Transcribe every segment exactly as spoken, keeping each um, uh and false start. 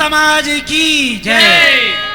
समाज की जय।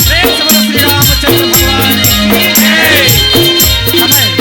प्रेम से बोलो श्री रामचंद्र भगवान की जय। समय।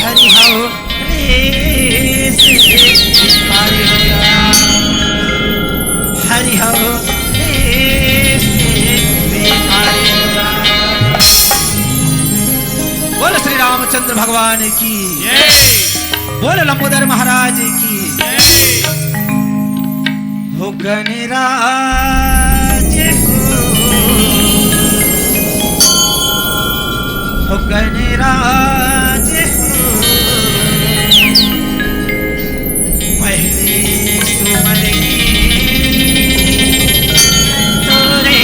हरि हौ रे से भिखारी हो राम। हरि हौ रे से भिखारी हो राम। बोल श्री रामचंद्र भगवान की। जय। बोल लंबोदर महाराज की। जय। हो गणराज हो, हो गणराज हो, पहली सुमरनी तोरे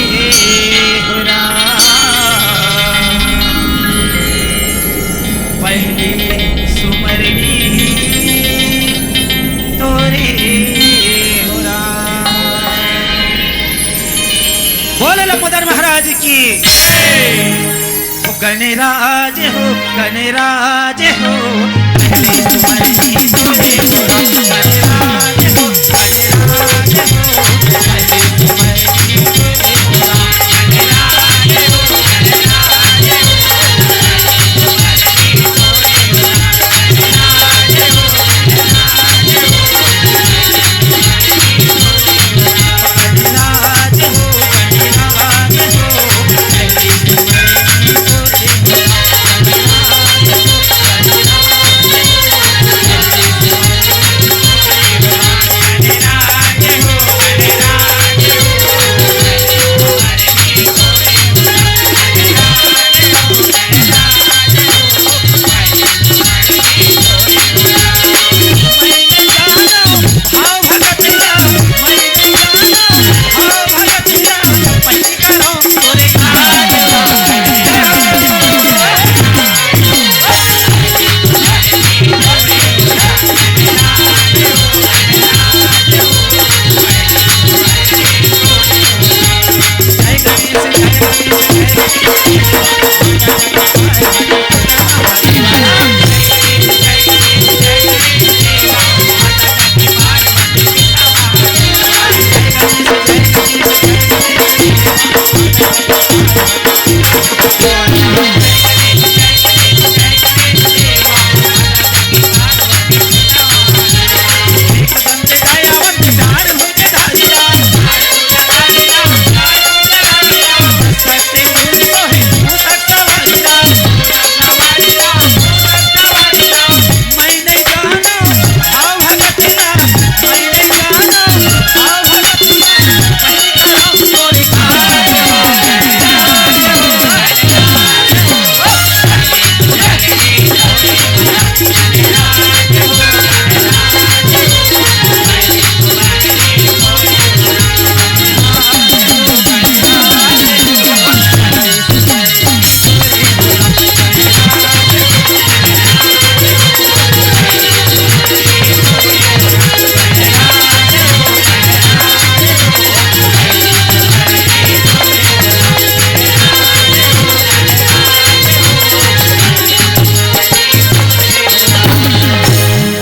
हो राम। पहली सुमरनी तोरे हो राम। बोल लंबोदर महाराज की। हो गणराज हो, गणराज हो, पहली सुमरनी तोरे हो राम। गणराज हो, गणराज हो, पहली सुमरनी तोरे हो राम।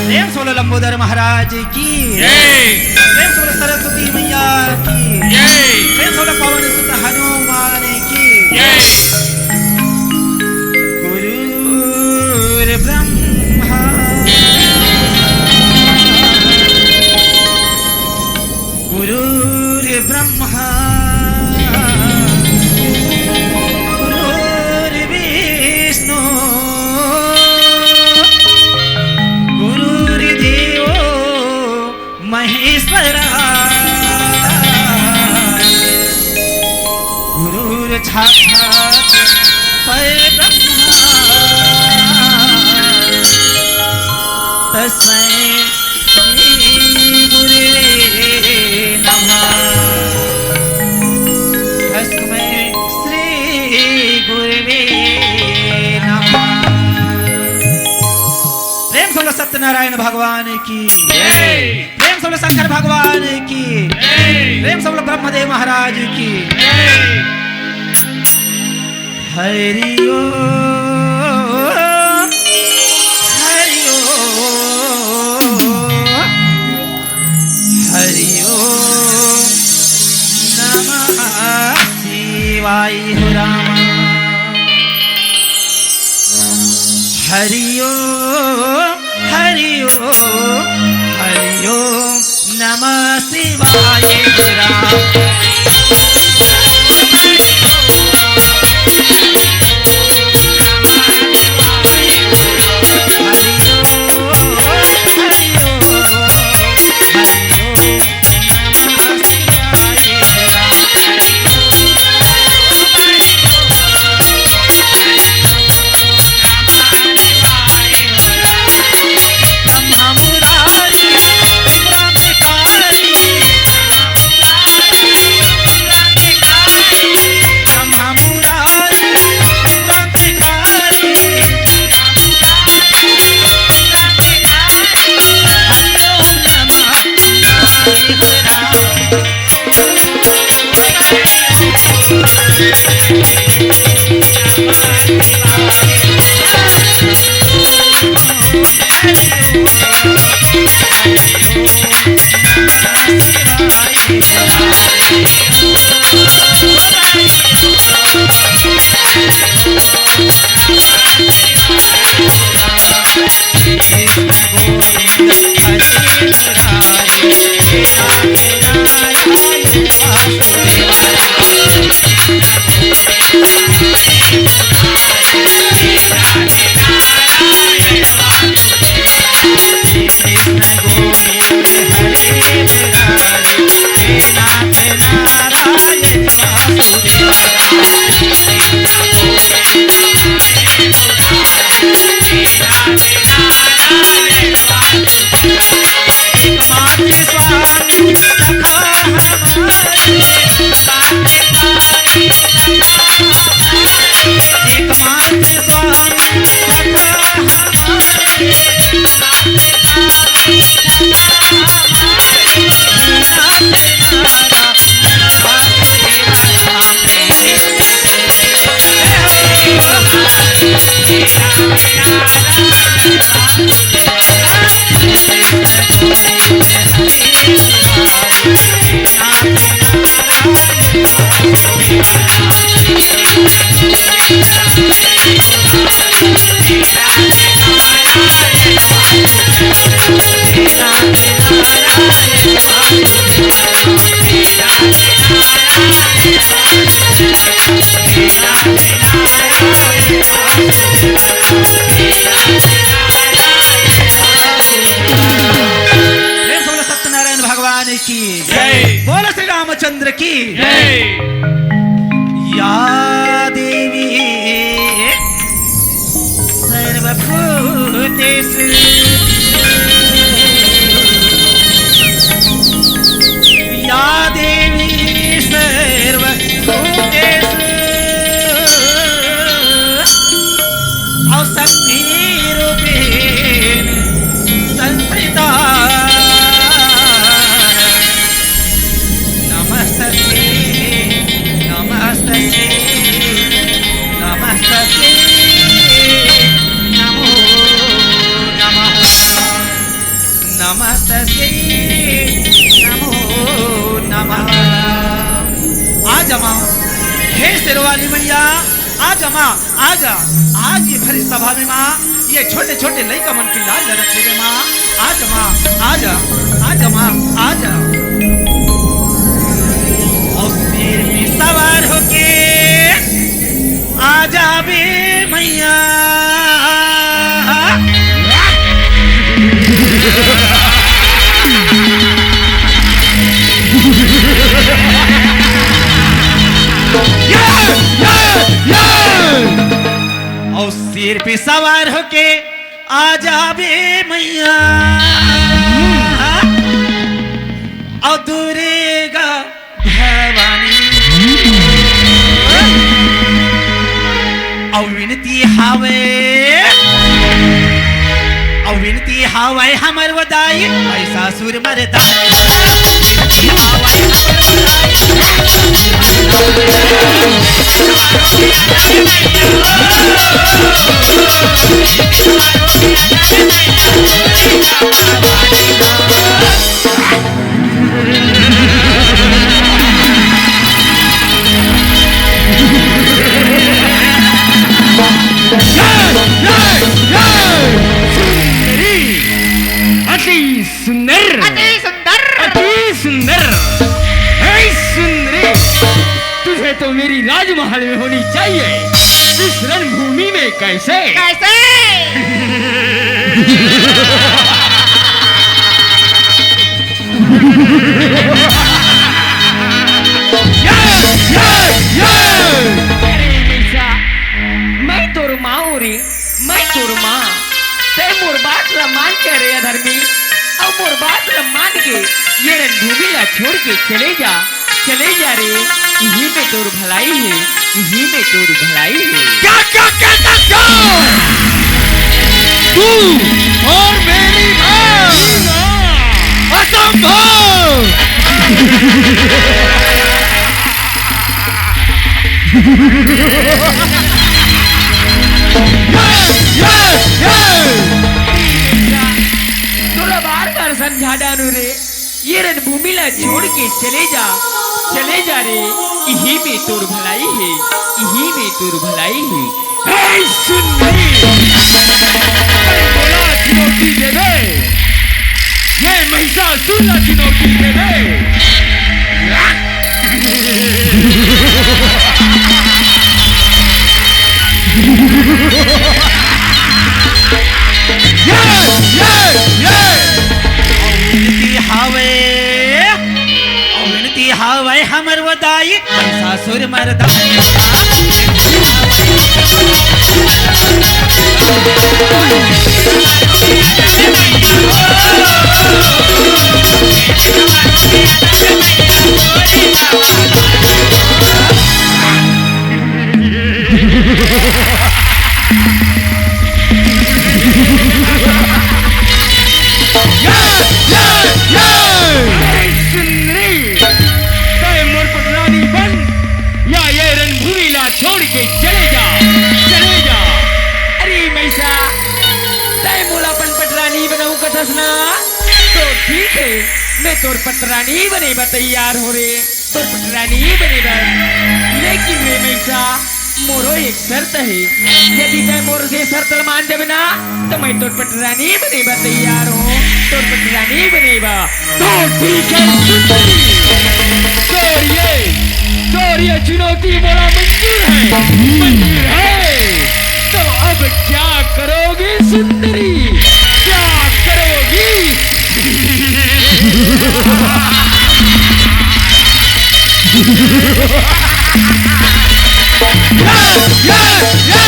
प्रेम से बोलो लंबोदर महाराज की। जय। प्रेम से बोलो सरस्वती मैया की। जय। प्रेम से बोलो पवन सुत हनुमान की। जय। गुरुर्ब्रह्मा गुरुर्ब्रह्मा गुरुर्विष्णु गुरुर्देवो महेश्वरः। गुरुर्साक्षात् परब्रह्म तस्मै श्री गुरुवे नमः। तस्मै श्री गुरुवे नमः। प्रेम से बोलो सत्यनारायण भगवान की। जय। प्रेम से बोलो शंकर भगवान की। जय। प्रेम से बोलो ब्रह्मदेव महाराज की। जय। हरि ओम, हरि ओम, हरि ओम नमः शिवाय हो राम। हरि ओम, हरि ओम, हरि ओम नमः शिवाय राम। हरि ओम, हरि ओम, हरि ओम। प्रेम से बोलो सत्यनारायण भगवान की। जय। बोलो श्री रामचंद्र की। जय। या देवी सर्वभूतेषु, या देवी सर्वभूतेषु, अव शक्ति रूपेण संस्थिता। नमस्तस्यै, नमस्तस्यै, नमस्तस्यै, नमो नमः। नमस्तस्यै, नमो नमः। आज माँ, हे शेरवाली मैया, आज माँ, आज, आज ये भरी सभा में माँ, ये छोटे छोटे लइका मन के लाज लगत हे माँ। आज माँ, आज, आज माँ, आज। अउ शेर पे सवार होके आ जाबे मैया। अउ शेर पे सवार होके आ जाबे मैया। अउ दुर्गा भवानी। अउ विनती हावय, अउ विनती हावय हमर वदाई, महिषासुर मरदानी। विनती हावय हमर वदाई। महल में होनी चाहिए। इस रणभूमि में कैसे? कैसे? ये, ये, ये! अरे मीसा, मैं तोर माँ हूँ रे, मैं तोर माँ। तै मोर बात ला मान के रे अधर्मी, अउ मोर बात ला मान के ये रणभूमि ला छोड़ के चले जा, चले जा रे। इही में तोर भलाई हे, इही में तोर भलाई हे। क्या, क्या, क्या, क्या, क्या? तू और मेरी माँ? असंभव! ये, ये, ये! तोला बार बार समझा डारू रे, ये रणभूमि ला छोड़ के चले जा, चले जा रे, इही में तोर भलाई हे, इही में तोर भलाई हे। हे सुन रे, मैं बोला चुनौती देबे, ये महिषासुर ला चुनौती देबे। ये, ये, ये। अउ विनती हावय, अउ विनती हावय हमर वो दाई, महिषासुर मर्दानी। ये, ये, ये! अरे सुन रे, तय मोर पटरानी बन, या ये रणभूमि ला छोड़ के चले जा, चले जा। अरे महिषा, तय मोला अपन पटरानी बनाऊ कथस ना, तो ठीक हे, मैं तोर पटरानी बने बर तैयार हूँ रे। तोर पटरानी बने बर। लेकिन रे महिषा, मोरो एक शर्त हे। यदि तय मोर ये शर्त ल मान देबे ना, तो मैं तोर पटरानी बने बर तैयार हूँ। तोर पटरानी बने बर। तो ठीक है सुंदरी, तोर ये, तोर ये चुनौती मोला मंजूर है, मंजूर है। तो अब क्या करोगी सुंदरी, क्या करोगी? ये, ये, ये!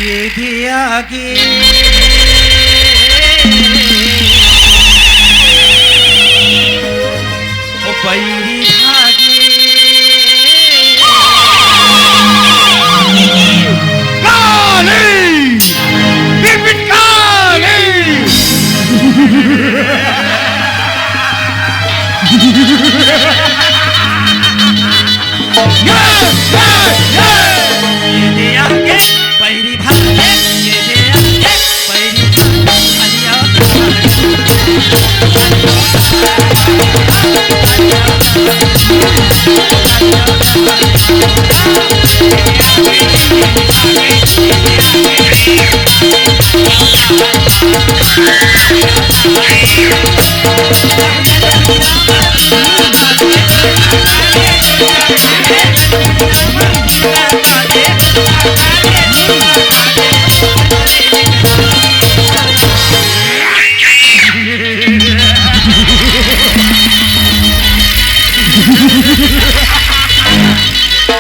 ये भी आगे। ओ बैरी भागे। काली! बिरबिट काली! ये, ये, ये! ये दे आगे, पैरी भागे, ये दे आगे, पैरी भागे, खाली आओ।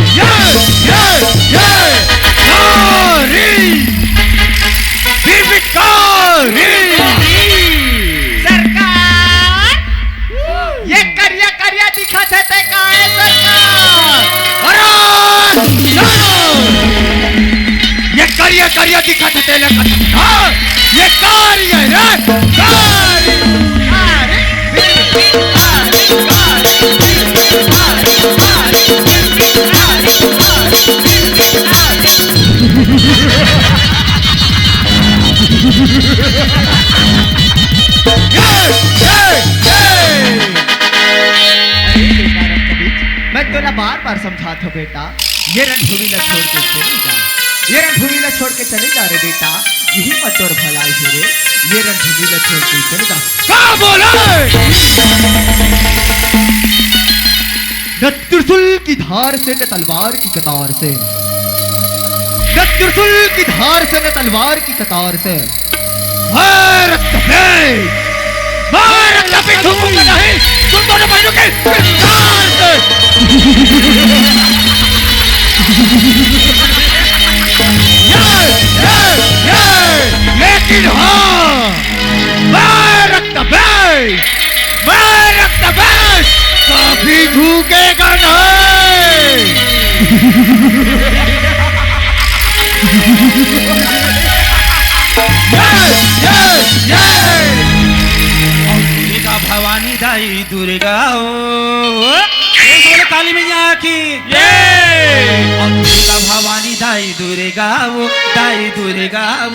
ये, ये, ये! कारी! बीबी कारी! सरकार, ये करिया करिया दिखत हे ते का हे सरकार? अरे! ये करिया करिया दिखत हे ते ले कथस ना? ये कारी हे रे, कारी! कारी! ये, ये, ये। अरे बेटा रक्त बीज, मैं तोला बार बार समझात हूँ बेटा, ये रणभूमि ला छोड़ के चले जा, ये रणभूमि ला छोड़ के चले जा रे बेटा, यही मत तोर भलाई हे रे, ये रणभूमि ला छोड़ के चले जा। का बोले? न त्रिशूल की धार से, न तलवार की कतार से, न त्रिशूल की धार से, न तलवार की कतार से। भारत का भाई, भारत का भाई झुकूंगा नहीं तुम दोनों भाइयों के किरदार से। ये, ये, ये, लेकिन हाँ, भारत का भाई, भारत का भाई कभी झुकेगा नहीं। ये, ये, ये। दुर्गा भवानी दाई दुर्गा ओ। ये बोलो काली मैया की। ये। दुर्गा भवानी दाई दुर्गा ओ, दाई दुर्गा ओ।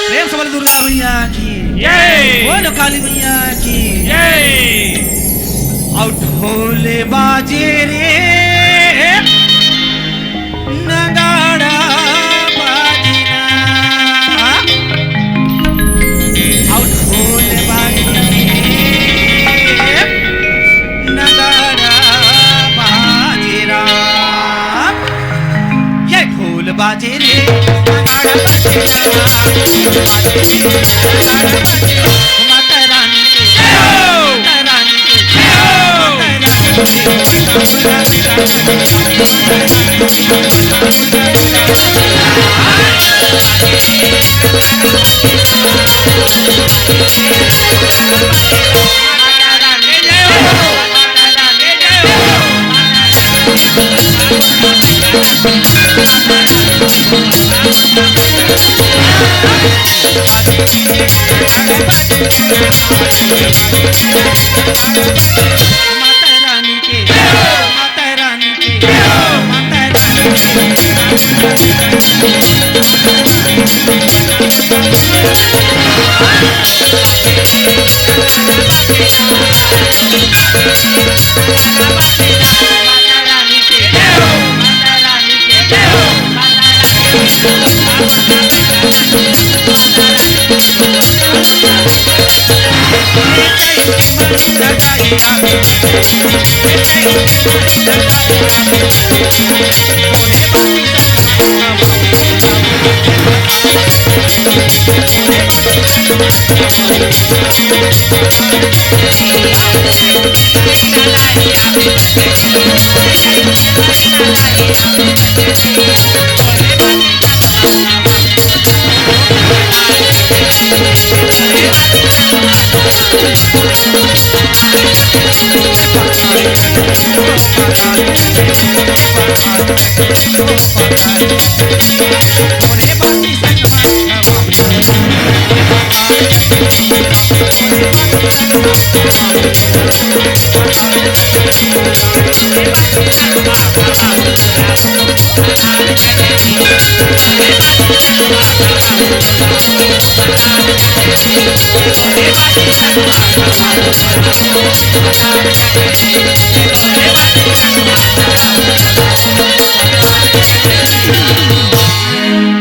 प्रेम से बोल दुर्गा मैया की। जय। बोलो काली मैया की। जय। अउ ढोल बाजे रे, नगाड़ा बाजे ना। अउ ढोल बाजे रे, नगाड़ा बाजे रा। ये ढोल बाजे रे, नगाड़ा बाजे रा। माता रानी के जय हो। माता रानी के जय हो। माता रानी के जय हो। माता रानी के, माता रानी के, माता रानी के।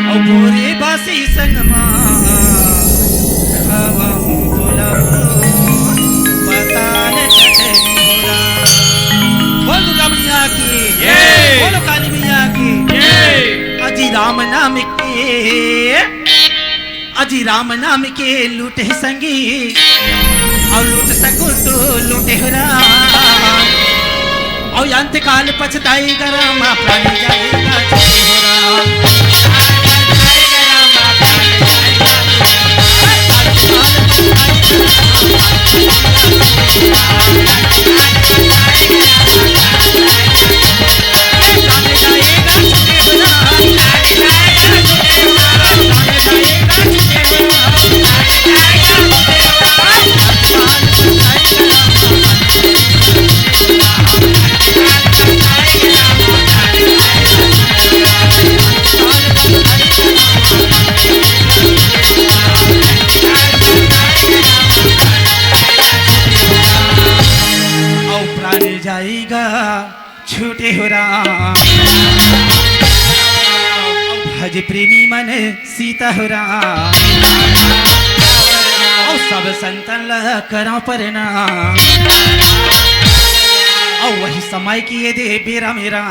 अउ भोरे बासी संग मा खवाऊं तोला हो, पताल चटनी हो राम। बोल दुर्गा मैया की, जय। बोलो काली मैया की, जय। अजी राम नाम के, अजी राम नाम के लूटे संगी, अउ लूट सको तो लूटे हो राम। अउ अंतकाल पछताई गरामा प्राणी जाएगा छोटे हो राम। अउ प्राण जाएगा छूटे हो राम। भज प्रेमी मन सीता हो राम। अउ सब संतन ला करौं प्रणाम। अउ वही समय किए दे बेरा मेरा।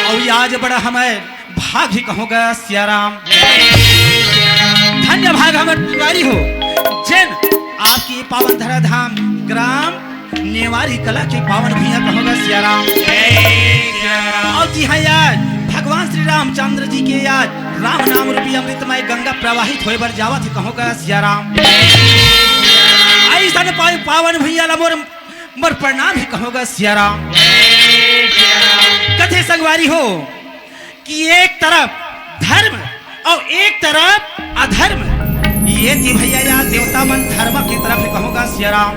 अउ आज बड़ा हमर भाग भी कहूँगा सिया राम। धन्य भाग हमर तिवारी हो, जेन आपके पावन धरा धाम ग्राम नेवारी कला के पावन भुइयां कहूँगा सिया राम। अउ जी हाँ यार, भगवान श्री रामचंद्र जी के यार राम नाम रूपी अमृतमय गंगा प्रवाहित होए बर जावत हे कहूँगा सिया राम। अइसन पा-, पावन भुइयां ला मोर, मोर प्रणाम हे कहूँगा सिया राम। कथे संगवारी हो, कि एक तरफ धर्म अउ एक तरफ अधर्म। ये थी भैया यार देवता मन धर्म के तरफ हे कहूँगा सिया राम।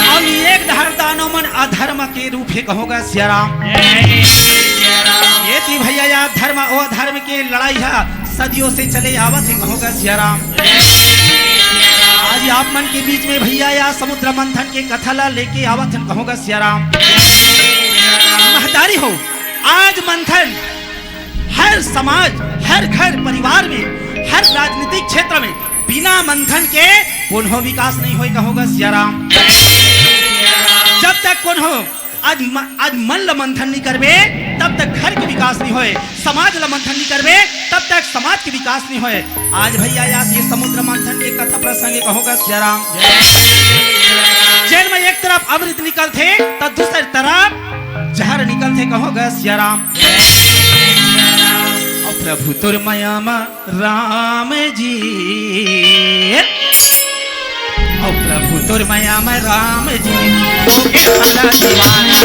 अउ एक डहर दानव मन अधर्म के रूप हे कहूँगा सिया राम। ये थी भैया यार धर्म अउ अधर्म के लड़ाई हा सदियों से चले आवत हे कहूँगा सिया राम। आज आप मन के बीच में भैया यार समुद्र मंथन के कथा ला लेके आवत हन कहूँगा सिया राम। महतारी हो, आज मंथन हर समाज, हर घर परिवार में, हर राजनीतिक क्षेत्र में बिना मंथन के कोनो विकास नहीं होय कहूँगा सिया राम। जब तक कोनो आज म-, आज मन ल मंथन नहीं करबे, तब तक घर के विकास नहीं होय, समाज ल मंथन नहीं करबे, तब तक समाज के विकास नहीं होय। आज भैया यार ये समुद्र मंथन के कथा प्रसंग कहूँगा सिया राम। जेन में एक तरफ अमृत निकलथे, त दूसर तरफ जहर निकलथे कहूँगा सिया राम। अउ प्रभु तोर मया म राम जी, अउ प्रभु तोर मया म राम जी, होगे भला दीवाना।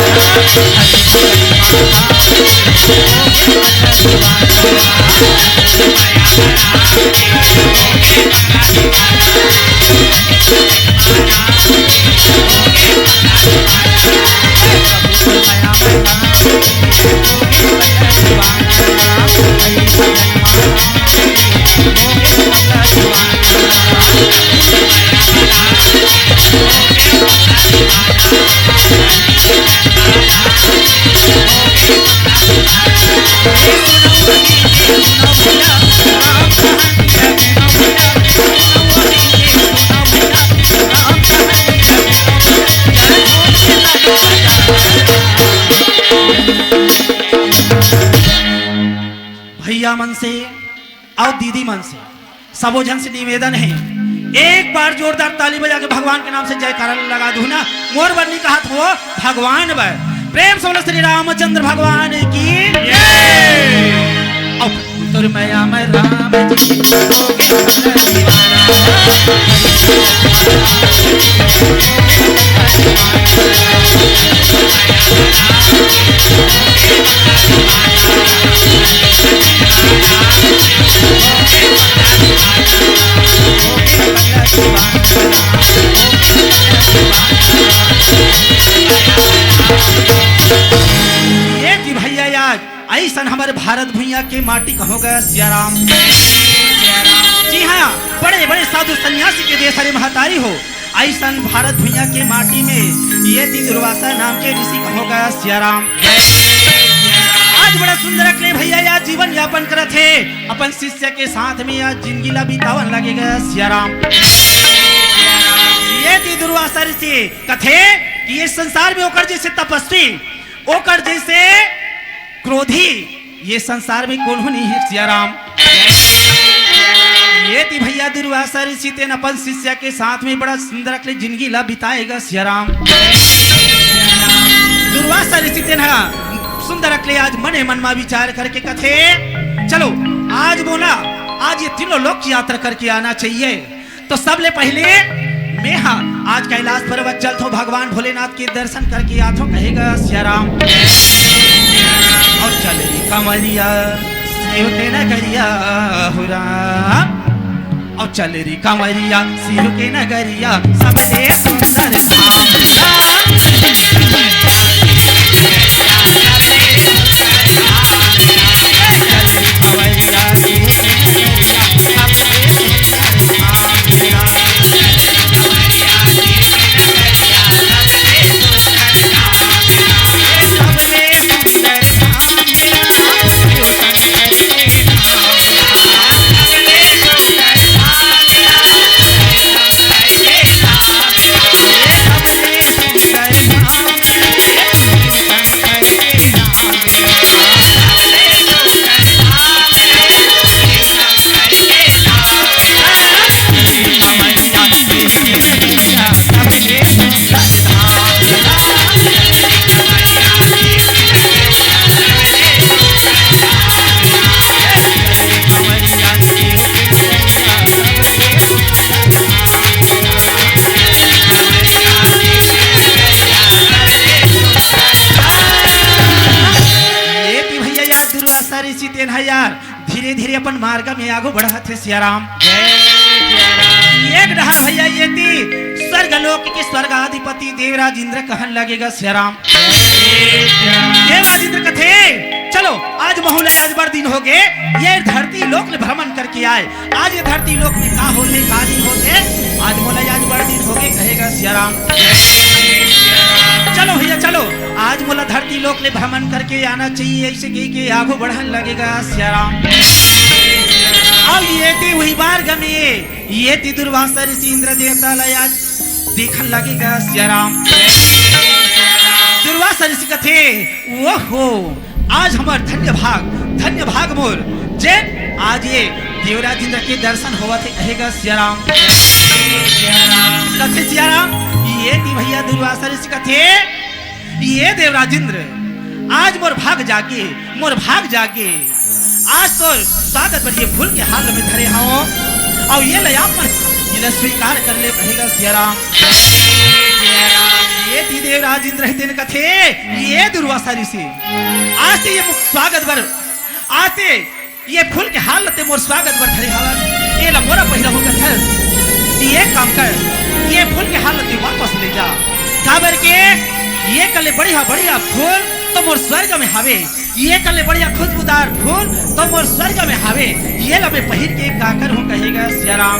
भैया मन से अउ दीदी मन से सबो झन से निवेदन हे, एक बार जोरदार ताली बजा के भगवान के नाम से जयकारा लगा दू ना। मोर बर नी कहत हो, भगवान बर। प्रेम से बोलो श्री रामचंद्र भगवान की जय। अउ तोर मया म राम जी, अइसन हमर भारत भुइयां के माटी कहों गा सियाराम। जी हाँ, बड़े बड़े साधु सन्यासी के देश हरे महतारी हो। अइसन भारत भुइयां के माटी में ये ती दुर्वासा नाम के ऋषि कहों गा सियाराम। आज बड़ा सुंदर अकले भैया या जीवन यापन करत हे, अपन शिष्य के साथ में या जिंदगी ला बितावन लगे गा सियाराम। ये ती दुर्वासा ऋषि कथे कि ये संसार में ओकर जैसे तपस्वी, ओकर जैसे क्रोधी ये संसार में कोनो नहीं हे सियाराम। ये ती भैया दुर्वासा ऋषि तेन अपन शिष्य के साथ में बड़ा सुंदर अकले जिंदगी ला बिताए गा सियाराम। दुर्वासा ऋषि तेन हा सुंदर अकले आज मने मन मा विचार करके कथे, चलो आज मोला आज ये तीनों लोक की यात्रा करके आना चाहिए। तो सबले पहिले मैं हा आज कैलाश पर्वत चलथों, भगवान भोलेनाथ के दर्शन करके आथों, कहे गा सियाराम। अउ चल रे कंवरिया शिव के नगरिया हो राम, अउ चल रे कंवरिया शिव के नगरिया, सबले सुंदर धाम राम। ये ती भैया यार दुर्वासा ऋषि तेन हा यार धीरे धीरे अपन मार्ग में आगू बढ़त हे सियाराम। एक डहर भैया ये ती स्वर्ग लोक के स्वर्गाधिपति देवराज इंद्र कहन लगे गा सियाराम। देवराज इंद्र कथे, चलो आज महू ला आज बड़ दिन होगे, ये धरती लोक ले भ्रमण करके आए। आज ये धरती लोक में का होथे, का नहीं होथे, आज मोला आज बड़ दिन होगे, कहे गा सियाराम। चलो भैया चलो, आज मोला धरती लोक ले भ्रमण करके आना चाहिए, अइसे कहि के आगू बढ़न लगे गा सियाराम। अउ ये ती उही मार्ग में ये ती दुर्वासा ऋषि इंद्र देवता ला आज देखन लगे गा सियाराम। दुर्वासा ऋषि कथे, ओहो, आज हमर धन्य भाग, धन्य भाग मोर, जेन आज ये देवराज इंद्र के दर्शन होवत हे, कहे गा सियाराम। कथे सियाराम, ये ती भैया दुर्वासा ऋषि कथे, ये देवराज इंद्र, आज मोर भाग जागे, मोर भाग जागे। आज तोर स्वागत बर ये फूल के हार ल मैं धरे हवं, अउ ये ल आप मन ये ल स्वीकार कर ले, कहे गा सियाराम। ये ती देवराज इंद्र हे तेन कथे, ये दुर्वासा ऋषि, आज ते ये स्वागत बर, आज ते ये फूल के हार ल ते मोर स्वागत बर धरे हवस, ये ल मोला पहिराहूं कथस। ये काम कर, ये फूल के हार ल ते वापस ले जा, काबर के ये कले बढ़िया बढ़िया फूल तो मोर स्वर्ग में हावे, ये कले बढ़िया खुशबूदार फूल तो मोर स्वर्ग में हावे, ये ल मैं पहिर के का करहूं, कहे गा सियाराम।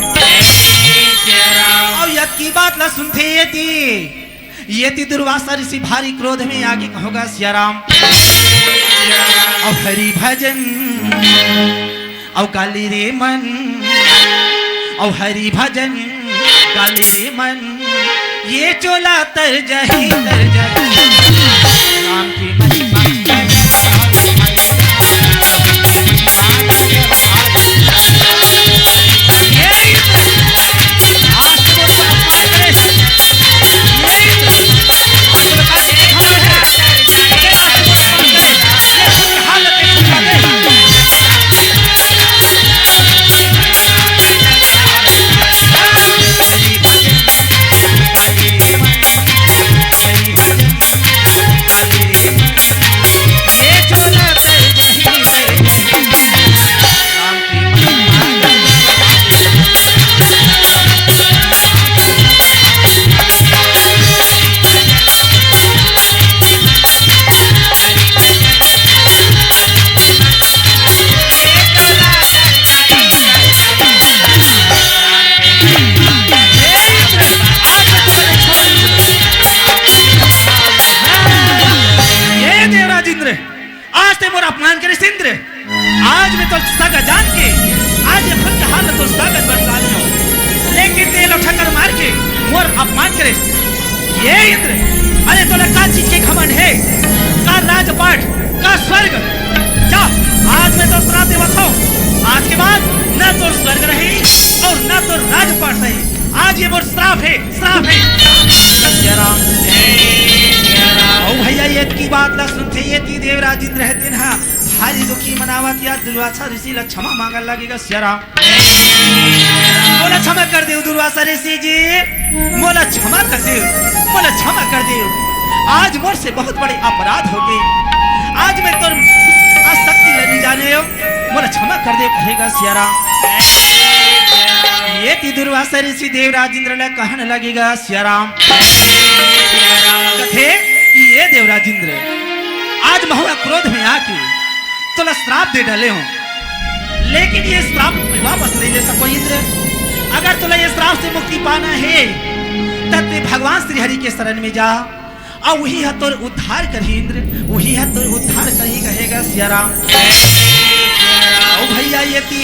अउ यतकी बात ल सुनथे ये ती, ये ती दुर्वासा ऋषि भारी क्रोध में आगे कहों गा सियाराम। अउ हरि भजन अउ काली रे मन, अउ हरि भजन काली रे मन, ये चोला तर जाही, तर जाही। राम की महिमा अपमान करे। ये इंद्र, अरे तोला का चीज के घमंड हे? का राजपाट, का स्वर्ग? जा, आज मैं तो श्राप देवत हूँ। आज के बाद ना तो स्वर्ग रही और ना तो राजपाट रही। आज ये मोर श्राप हे, श्राप हे। सिया राम। ओ भैया, ये की बात ला सुनते ये ती देवराज इंद्र हे तेन हा भारी दुखी मनावत या दुर्वासा ऋषि ला क्षमा मांगन लगे गा सिया राम। मोला क्षमा कर देव दुर्वासा ऋषि जी, मोला क्षमा कर देव, मोला क्षमा कर देव। आज मोर से बहुत बड़े अपराध हो गे। आज मैं तोर आसक्ति ल नइ जानेव, मोला क्षमा कर देव, कहे गा सिया राम। ये ती दुर्वासा ऋषि देवराज इंद्र ल कहन लगे गा सिया राम। कथे, ये देवराज इंद्र, आज महूँ क्रोध में आके तोला श्राप दे डाले हूँ, लेकिन ये श्राप मैं वापस नहीं ले सको इंद्र। अगर तोला ये श्राप से मुक्ति पाना हे, तब ते भगवान श्री हरि के शरण में जा, अउ वही ह तोर उद्धार करही इंद्र, वही ह तोर उद्धार करही, कहे गा सिया राम। ओ भैया, ये ती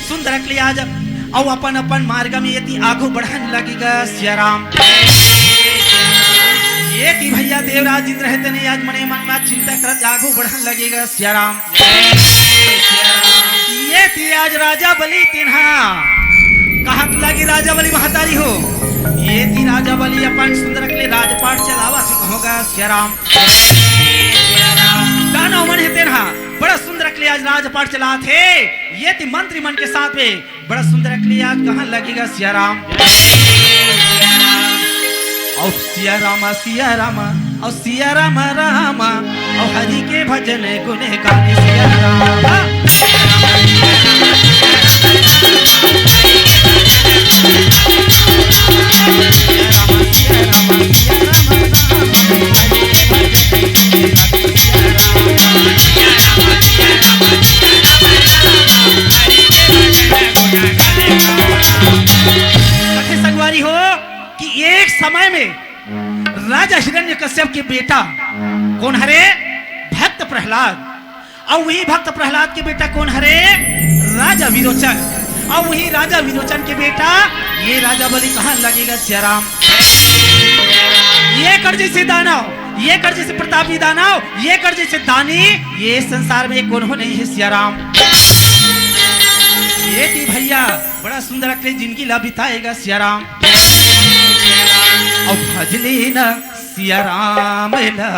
सुंदरक ले आज अउ अपन अपन मार्ग में ये ती आगू बढ़न लगे गा सिया राम। ये ती भैया देवराज इंद्र हे तेने आज मने मन में चिंता करत आगू बढ़न लगे गा सिया राम। ये ती आज राजा बलि तेन हा कहत लगे राजा बलि महतारी हो। ये ती राजा बलि अपन सुंदरक ले राजपाट चलावत हे, कहो गा सिया राम। दानव मन हे तेन हा बड़ा सुंदरक ले आज राजपाट चलात हे। ये ती मंत्री मन के साथ में बड़ा सुंदरक ले आज कहन लगे गा सिया राम। अउ सिया राम, सिया राम, अउ सिया राम, राम, अउ हरि के भजन गुण गान सिया राम। कथे संगवारी हो कि एक समय में राजा हिरण्यकश्यप के बेटा कोन हरे? भक्त प्रहलाद। अउ वही भक्त प्रहलाद के बेटा कोन हरे? राजा विरोचन। अउ वही राजा विरोचन के बेटा ये राजा बलि कहन लगे गा सिया राम। ये कर जैसे दानव, ये कर जैसे प्रतापी दानव, ये कर जैसे दानी, ये संसार में कोनो नहीं हे सिया राम। ये ती भैया बड़ा सुंदरक ले जिंदगी ला बिताए गा सिया राम। अउ भजली न सिया राम ला,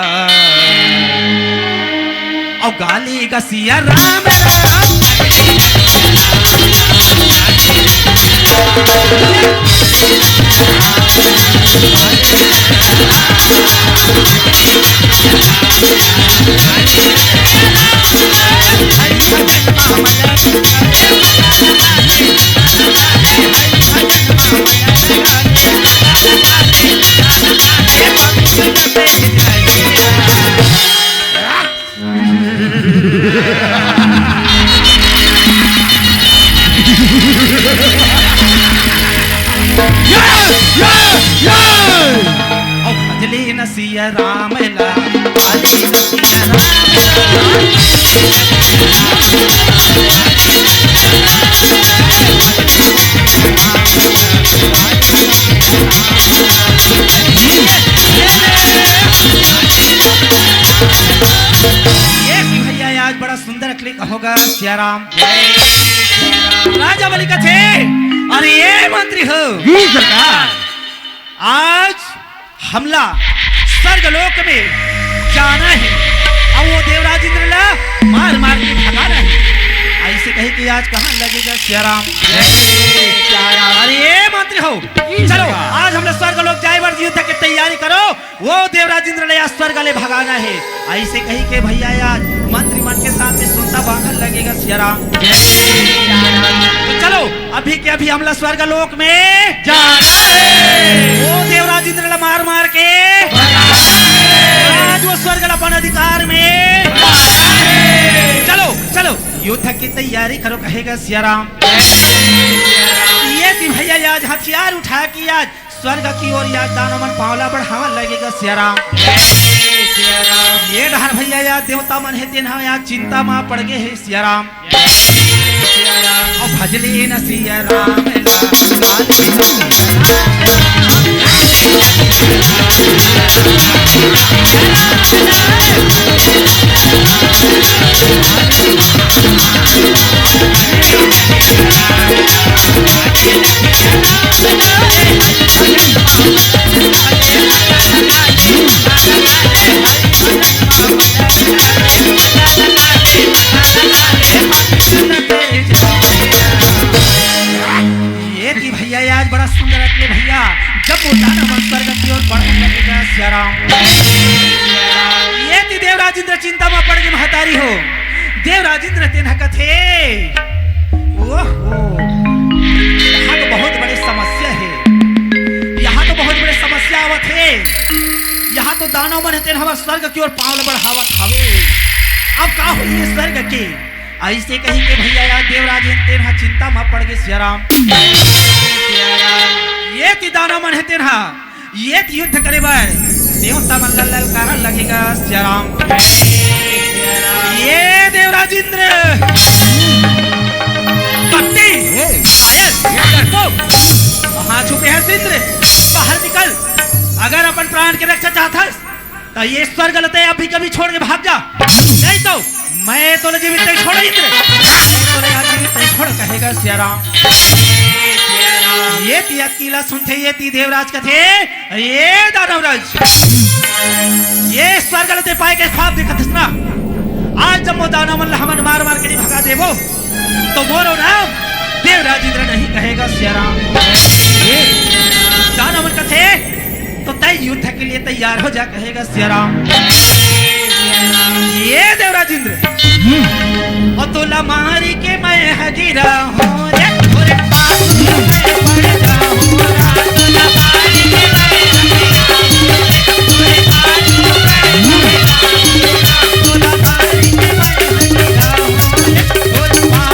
अउ गाली गा सिया राम ला। अउ भजले न सिया राम ला, भजले न सिया राम ला। ये भी भैया आज बड़ा सुंदर click होगा सिया राम। राजा बलि कथे, अरे ये मंत्री हो, जी सरकार। आज हमला स्वर्ग लोक में जाना है, अउ वो देवराज इंद्र ला मार मार के भगाना है। ऐसे कहे कि आज कहाँ लगेगा सिया राम? जय सिया राम। अरे ये मंत्री हो, जी चलो सरकार। आज हमला स्वर्ग लोक जाए बर युद्ध के तैयारी करो। वो देवराज इंद्र ला स्वर्ग ले भगाना है। ऐसे कही के भैया आज मंत्री मन के साथ में सुनता बांधन लगेगा सिया राम। जय सिया राम। तो चलो अभी के अभी हमला स्वर्ग लोक में जाना है। वो देवराज इंद्र ला मार मार के भगाना है। आज वो स्वर्ग ला अपन अधिकार में भगाना है। चलो चलो युद्ध की तैयारी करो कहेगा सिया राम। ये थी भैया आज हथियार उठा के आज स्वर्ग की ओर याद दानव मन पांवला बढ़ावन लगेगा सिया राम। ये डहर भैया याद देवता मन हे तेन हा याद चिंता मा पड़ गए हे सिया राम। अउ भजले न सिया राम ला। ये थी भैया, ये आज बड़ा सुंदर अटले भैया, जब वो दानव मन स्वर्ग की ओर बढ़ने लगे गा सिया राम। ये थी देवराज इंद्र चिंता में पड़ गे महतारी हो। देवराज इंद्र तेन ह कथे, ओहो, यहाँ तो बहुत बड़े समस्या हे, यहाँ तो बहुत बड़े समस्या आवत हे। यहाँ तो दानव मन हे तेन हमर स्वर्ग की ओर पाँव ल बढ़ावत हवे। अब का होही ये स्वर्ग के? अइसे कहिके भैया यार देवराज हे तेन ह चिंता म पड़ गे सिया राम। ये थी दानव मन हे तेन ह, ये थी युद्ध करे बर देवता मन ल ललकारन लगे गा सिया राम। ये देवराज इंद्र, कपटी, घायल, डरपोक, कहाँ छुपे हस इंद्र? बाहर निकल। अगर अपन प्राण के रक्षा चाहत हस, त ये स्वर्ग ल तैं अभी कभी छोड़ के भाग जा, नहीं तो मैं तोला जीवित नहीं छोड़ों इंद्र, मैं तोला यहाँ जीवित नहीं छोड़ों, कहे गा सिया राम। ये थी अतकी ल सुनथे, ये थी देवराज कथे, ये दानवराज, ये स्वर्ग ल तैं पाए के ख्वाब देखत हस ना, आज जब वो दानव मन ल हमन मार मार के नहीं भगा देबो, तो मोरो नाम देवराज इंद्र नहीं, कहे गा सिया राम। ये दानव मन कथे, तो तैं युद्ध के लिए तैयार हो जा, कहे गा सिया राम। ये देवराज इंद्र, अउ तोला मारी के मैं ह गिरा हूँ रे, तोरे पाँव में पड़ जाऊँ रे, तोला मारी के मैं ह गिरा हूँ रे, तोरे पाँव में पड़ जाऊँ रे, तोला मारी के मैं ह गिरा हूँ रे, तोरे पाँव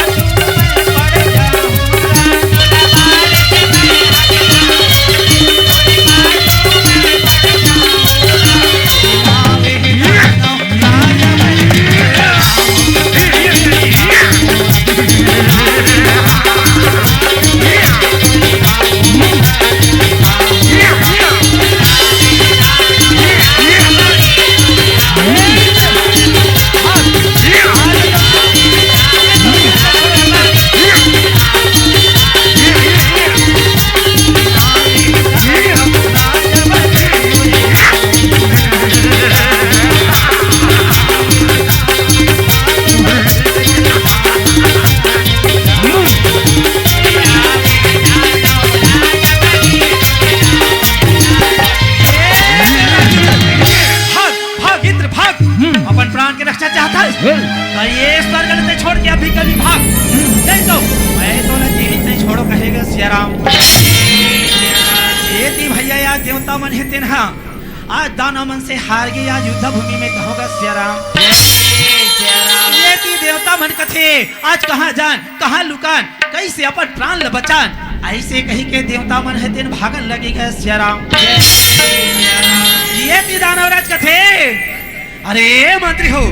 भाग, भाग इंद्र भाग, अपन प्राण के रक्षा चाहत हस? त ये स्वर्ग ल तैं छोड़ के अभी कभी भाग, नहीं तो मैं तोला जीवित नहीं छोड़ों, कहे गा सिया राम। ये थी भैया यार देवता मन हे तेन ह आज दानव मन से हार गे, आज युद्ध भूमि में कहों गा सिया राम। ये थी देवता मन कथे, आज कहाँ जान, कहाँ लुकान, कइसे अपन प्राण ल बचान, अइसे कहिके देवता मन हे तेन भागन लगे गा सिया राम। ये थी दानवराज कथे, अरे मंत्री हो,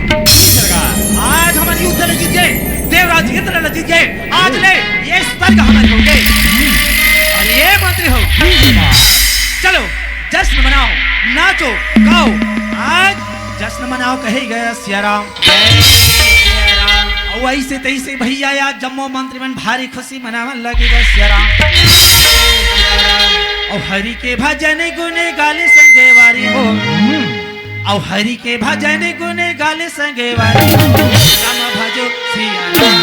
आज हमन युद्ध ल जीत गे, देवराज इंद्र ल जीत गे, आज ले ये स्वर्ग हमर हो गे। अरे मंत्री हो, चलो जश्न मनाओ, नाचो, गाओ, आज जश्न मनाओ, कहे गा सिया राम। अउ अइसे तइसे भैया यार जम्मो मंत्री मन भारी खुशी मनावन लगे गा सिया राम। अउ हरि के भजन गुन गाले संगवारी हो, अउ हरि के भजन गुन गाले संगवारी हो, राम भजो सिया राम।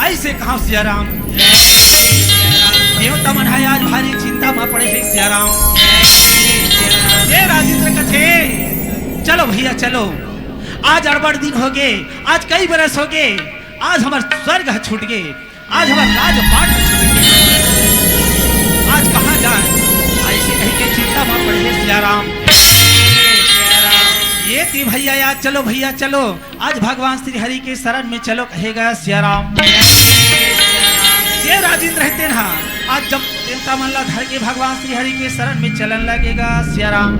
ऐसे कहा सिया राम। देवता मन ह आज भारी चिंता म पड़े हे सिया राम। ये राजेंद्र कथे, चलो भैया चलो, आज अड़बड़ दिन होगे, आज कई बरस होगे, आज हमर स्वर्ग ह छूट गे, आज हमर राजपाट ह छूट गे, आज कहाँ जाए? ऐसे कही के चिंता म पड़े हे सिया राम। ये ती भैया यार, चलो भैया चलो, आज भगवान श्री हरि के शरण में चलो कहेगा सिया राम। ये राजेंद्र रहते ना, आज जब देवता मन ला धर के भगवान श्री हरि के शरण में चलन लगेगा सिया राम।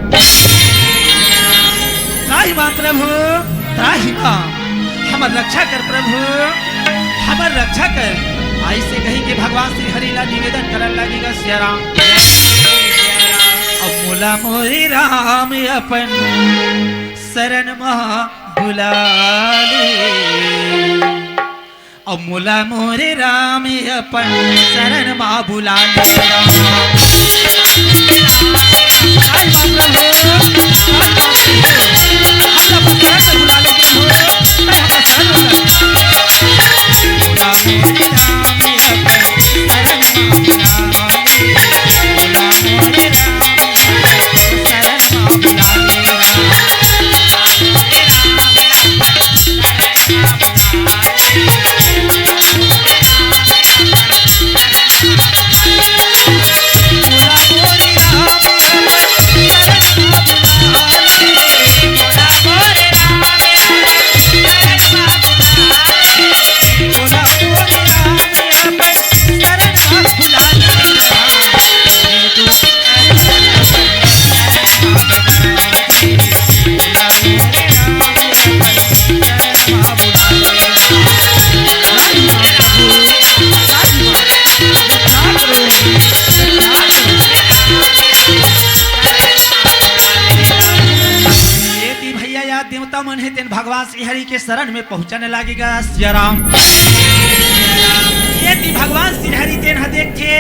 त्राहि मां प्रभु, त्राहि मां, हमर रक्षा कर प्रभु, हमर रक्षा कर। ऐसे कही के भगवान श्री हरि ला निवेदन करन लगेगा सिया राम। अब मोला मोरे राम अपन शरण मा बुला ले। अब मोला मोरे राम अपन शरण मा बुला ले। ये ती भैया, या देवता मन हे, तेन भगवान श्री हरि के शरण में पहुंचने लागेगा सिया राम। ये ती भगवान श्री हरि तेन ह देखथे,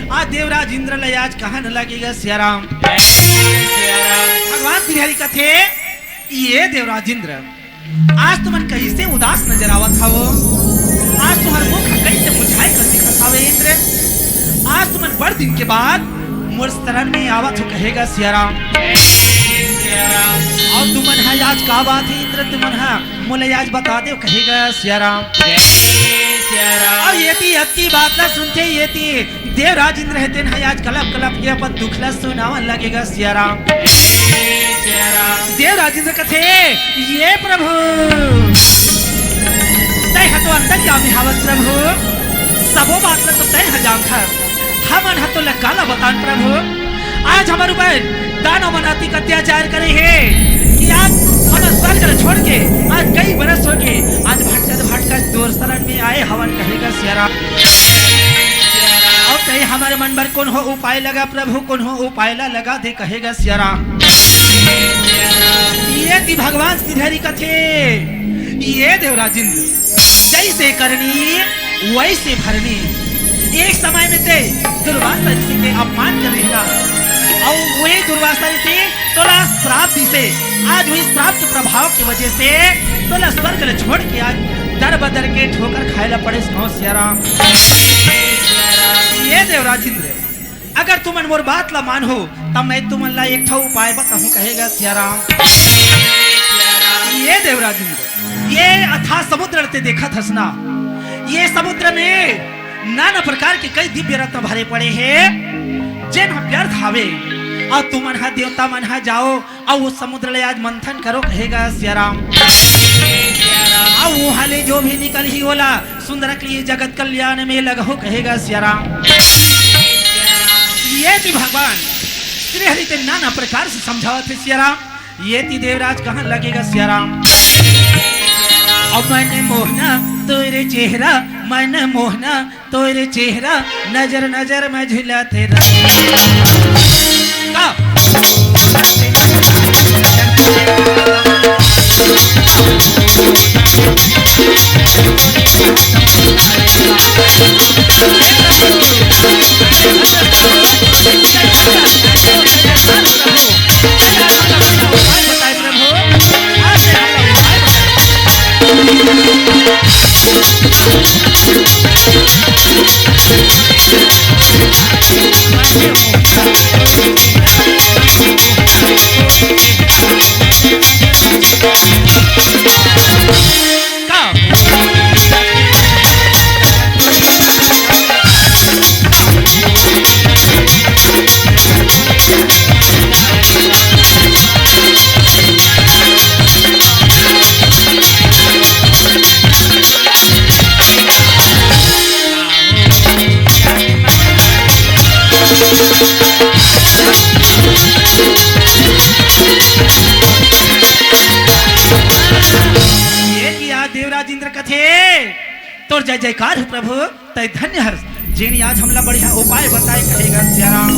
आ देवराज इंद्र ल आज कहन लागेगा सिया राम। भगवान श्री हरि कथे, ये देवराज इंद्र, आज तुमन कैसे उदास नजर आवत हवो? आज तुम्हर मुख कैसे मुझाए कर दिखत हवे इंद्र? आज तुमन बड़ दिन के बाद मोर शरण में आवत हो कहेगा सिया राम। और तुमन ह आज का बात है इंद्र, तुमन ह मोला आज बता दे कहेगा सिया राम। और ये ती अतकी बात ला सुनथे, ये ती देवराज इंद्र हे तेन ह आज कलप कलप के अपन दुख ला सुनावन लगेगा सिया राम। देवराज इंद्र कथे, ये प्रभु, तय ह तो अंतर्यामी हवस प्रभु, सबो बात ला तो तय ह जानथस, हमन ह तो ला काला बतान प्रभु। आज हमर ऊपर दानव मन अतिक अत्याचार करे हे कि आज हमर स्वर्ग ल छोड़ के आज कई बरस हो गए, आज भटकत भटकत तोर शरण में आए हवन कहेगा सिया राम। अब तय हमर मन बर कोनो उपाय लगा प्रभु, कोनो उपाय ला लगा दे कहेगा सिया राम। ये ती भगवान श्री हरि कथे, ये देवराज इंद्र, जैसे करनी वैसे भरनी। एक समय में ते दुर्वासा ऋषि के अपमान कर रहे ना, और वही दुर्वासा ऋषि तोला श्राप दिसे। आज वही श्राप के प्रभाव की वजह से तोला स्वर्ग ले छोड़ के आज दर बदर के ठोकर खाए ला पड़े सिया राम। ये देवराज इंद्र, अगर तुमन मोर बात ला मानहू, तब मैं तुमन ला एक ठो उपाय बताहूँ, कहेगा सिया राम। ये देवराज इंद्र, ये अथाह समुद्र ल ते देखत हस ना, ये समुद्र में नाना प्रकार के कई दिव्य रत्न भरे पड़े हे, जेन ह व्यर्थ हावे। और तुमन ह देवता मन ह जाओ, अउ वो समुद्र ले आज मंथन करो, कहेगा सिया राम। अउ वहाँ ले जो भी निकलही, ओला सुंदर के लिए जगत कल्याण में लगहू, कहेगा सिया राम। ये ती भगवान श्री हरि ते नाना प्रकार से समझावत हे सिया राम। ये ती देवराज कहन लगेगा सिया राम। अब मन मोहना तोरे चेहरा, मन मोहना तोरे चेहरा, नजर नजर में झुला तेरा। का? ये कि आज देवराज इंद्र कथे, तोर जय जयकार हो प्रभु, तै धन्य हस, जेन आज हमला बढ़िया उपाय बताए कहेगा सियाराम।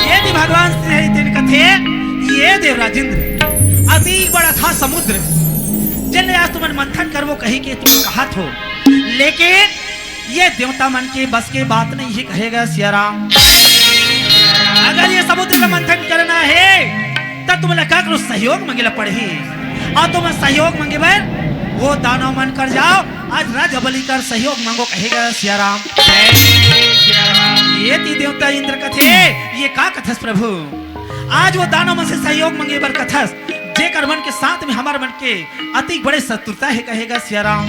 ये दे भगवान श्री हरि तेन कथे, ये देवराज इंद्र, अति बड़ा था समुद्र, जेन आज तुमन मंथन करबो कही के तुम कहत हो, लेकिन ये देवता मन के बस के बात नहीं है कहेगा सियाराम। अगर ये समुद्र का मंथन करना है, त तुमला काकरो सहयोग मांगे ला पड़ही। अउ तुमन सहयोग मांगे बर वो दानव मन कर जाव, आज राजा बलि कर सहयोग मांगो कहेगा सियाराम। ये ती देवता इंद्र कथे, ये का कथस प्रभु? आज वो दानव मन से सहयोग मांगे बर कथस, जेकर मन के साथ में हमर मन के अति बड़े शत्रुता है कहेगा सियाराम।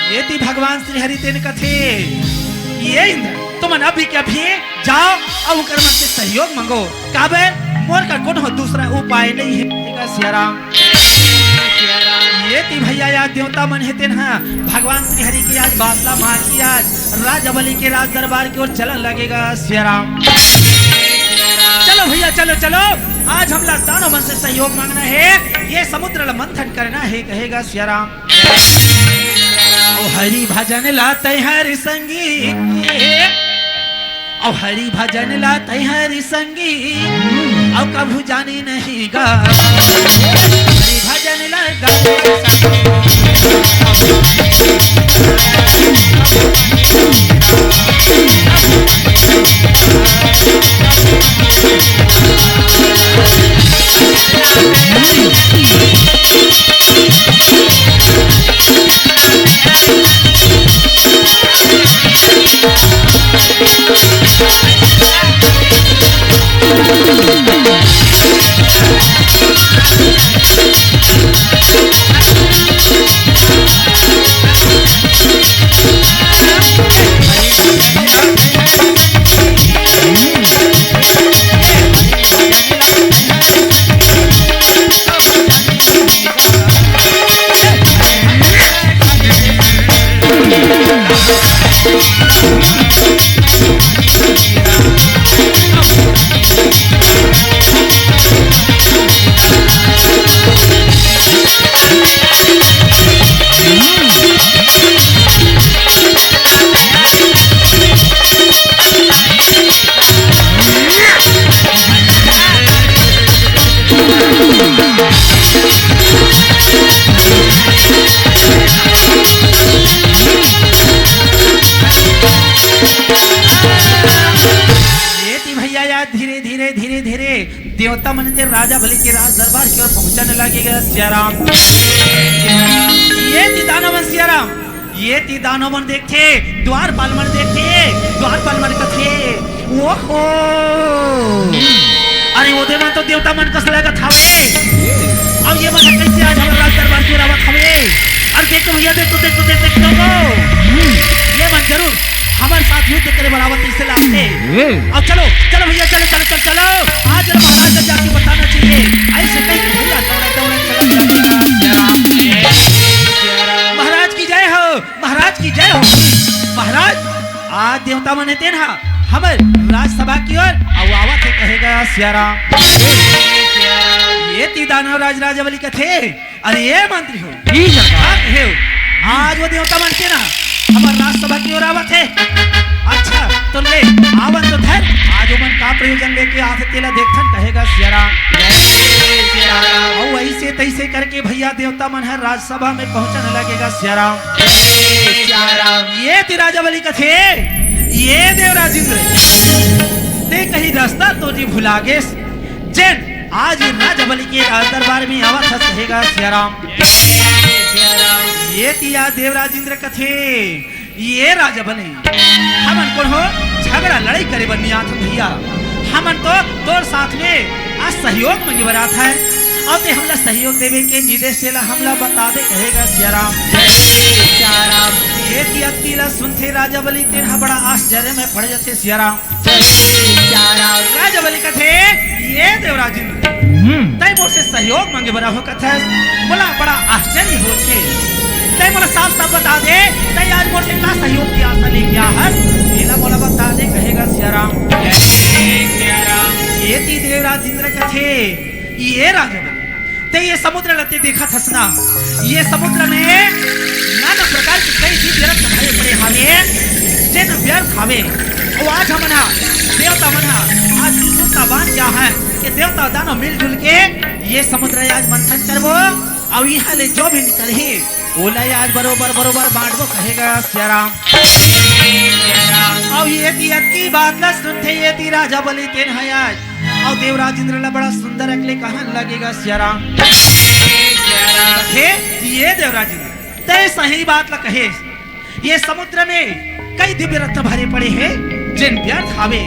ये ती भगवान श्री हरि तेन कथे, ये इंद्र, तुमन अभी के अभी जाव अउ ओकर मन से सहयोग मांगो, काबर मोर का कोनो दूसरा उपाय नहीं है कहेगा सियाराम। ये ती भैया, या देवता मन हे तेन हा भगवान श्री हरि की आज बात ला मान के आज राजा बलि के राज दरबार की ओर चलन लगेगा सियाराम। चलो भैया, चलो, चलो, आज हमला दानव मन से सहयोग मांगना है, ये समुद्र ला मंथन करना है कहेगा सियाराम। ओ हरि भजन ला तै हरि संगी, ओ हरि भजन ला तै हरि संगी, अउ कभू जानी नहीं गा। हरि भजन ला गा। ये ती भैया यार, धीरे धीरे, धीरे धीरे देवता मन ते राजा बलि के राज दरबार की ओर पहुंचने लगेगा सियाराम। ये ती दानव मन सियाराम, ये ती दानव मन देखथे, द्वारपाल मन देखथे, द्वारपाल मन कथे, ओहो, अरे ओदे मन तो देवता मन कस लगत हवे, अब ये मन कैसे आज हमर राज दरबार की ओर आवत हवे? अरे देख तो भैया, देख तो, देख तो, देख, देख तो, ये मन जरूर हमर साथ युद्ध करे बर आवत, इसे लागथे। ए। अब चलो, चलो भैया, चलो, चलो, चलो, चलो। आज जरा महाराज का जाके बताना चाहिए। ऐसे कहीं भैया दौड़ा, दौड़ा, चला, चला, चला। महाराज की जय हो, महाराज की जय हो। महाराज, आज देवता मन हे तेन हा हमर राजसभा की ओर अउ आवत हे कहेगा सियाराम। ये ती दानव राज राजा बलि कथे, अरे ए मंत्री हो, जी सरकार। का कहे हो? आज वो देवता मन के ना हमर राजसभा की ओर आवत हे। अच्छा, तो ले, आवन तो धर, आज ओमन का प्रयोजन लेके आथे तेला देखथन कहेगा सियाराम। जय सियाराम। अउ ऐसे तैसे करके भैया देवता मन हर राजसभा में पहुंचने लगेगा सियाराम। जय सियाराम। ये ती राजा बलि कथे, ये देवराज इंद्र, ते कहीं रास्ता तो नहीं भुला गेस। जेन आज राजा बलि के राज दरबार में आवत हस कहेगा सियाराम। ये तिया देवराज इंद्र कथे, ये राजा बलि, हमन कोनो झगड़ा लड़ाई करे बर नइ आथन भैया, हमन तो तोर साथ में आज सहयोग मांगे बर आथन, अउ ते हमला सहयोग देवे के निर्देश तेला हमला बता दे कहेगा सियाराम। जय सियाराम। ये तिया तिला सुनथे राजा बलि, तेन ह बड़ा आश्चर्य में पड़ जाथे सियाराम। जय सियाराम। राजा बलि कथे, ये देवराज इंद्र, हम्म। तै मोर से सहयोग मांगे बर आहो कथस, मोला बड़ा आश्चर्य होथे। तै मोला साफ साफ बता दे, तै आज मोर से का सहयोग की आशा लेके आहस, एला मोला बता समुद्र ल ते देखत हस ना, ये समुद्र में नाना प्रकार के कई जीव जगत भरे पड़े हावे, जेन व्यर्थ हावे। अउ आज हमन हा, देवता मन हा, आज सुरता बांध के आहन कि देवता दानव मिलजुल के ये समुद्र आज मंथन करबो, अउ इहां ले जो भी निकलही, ओला आज बरोबर बरोबर बांटबो, कहे गा सियाराम। अउ ये ती अतकी बात ला सुनथे ये ती राजा बलि तेन हा आज, अउ देवराज इंद्र ला बड़ा सुंदर अकले कहन लगे गा सियाराम। हे ये देवराज इंद्र, तय सही बात ला कहे। ये समुद्र में कई दिव्य रत्न भरे पड़े हे, जेन व्यर्थ हावे।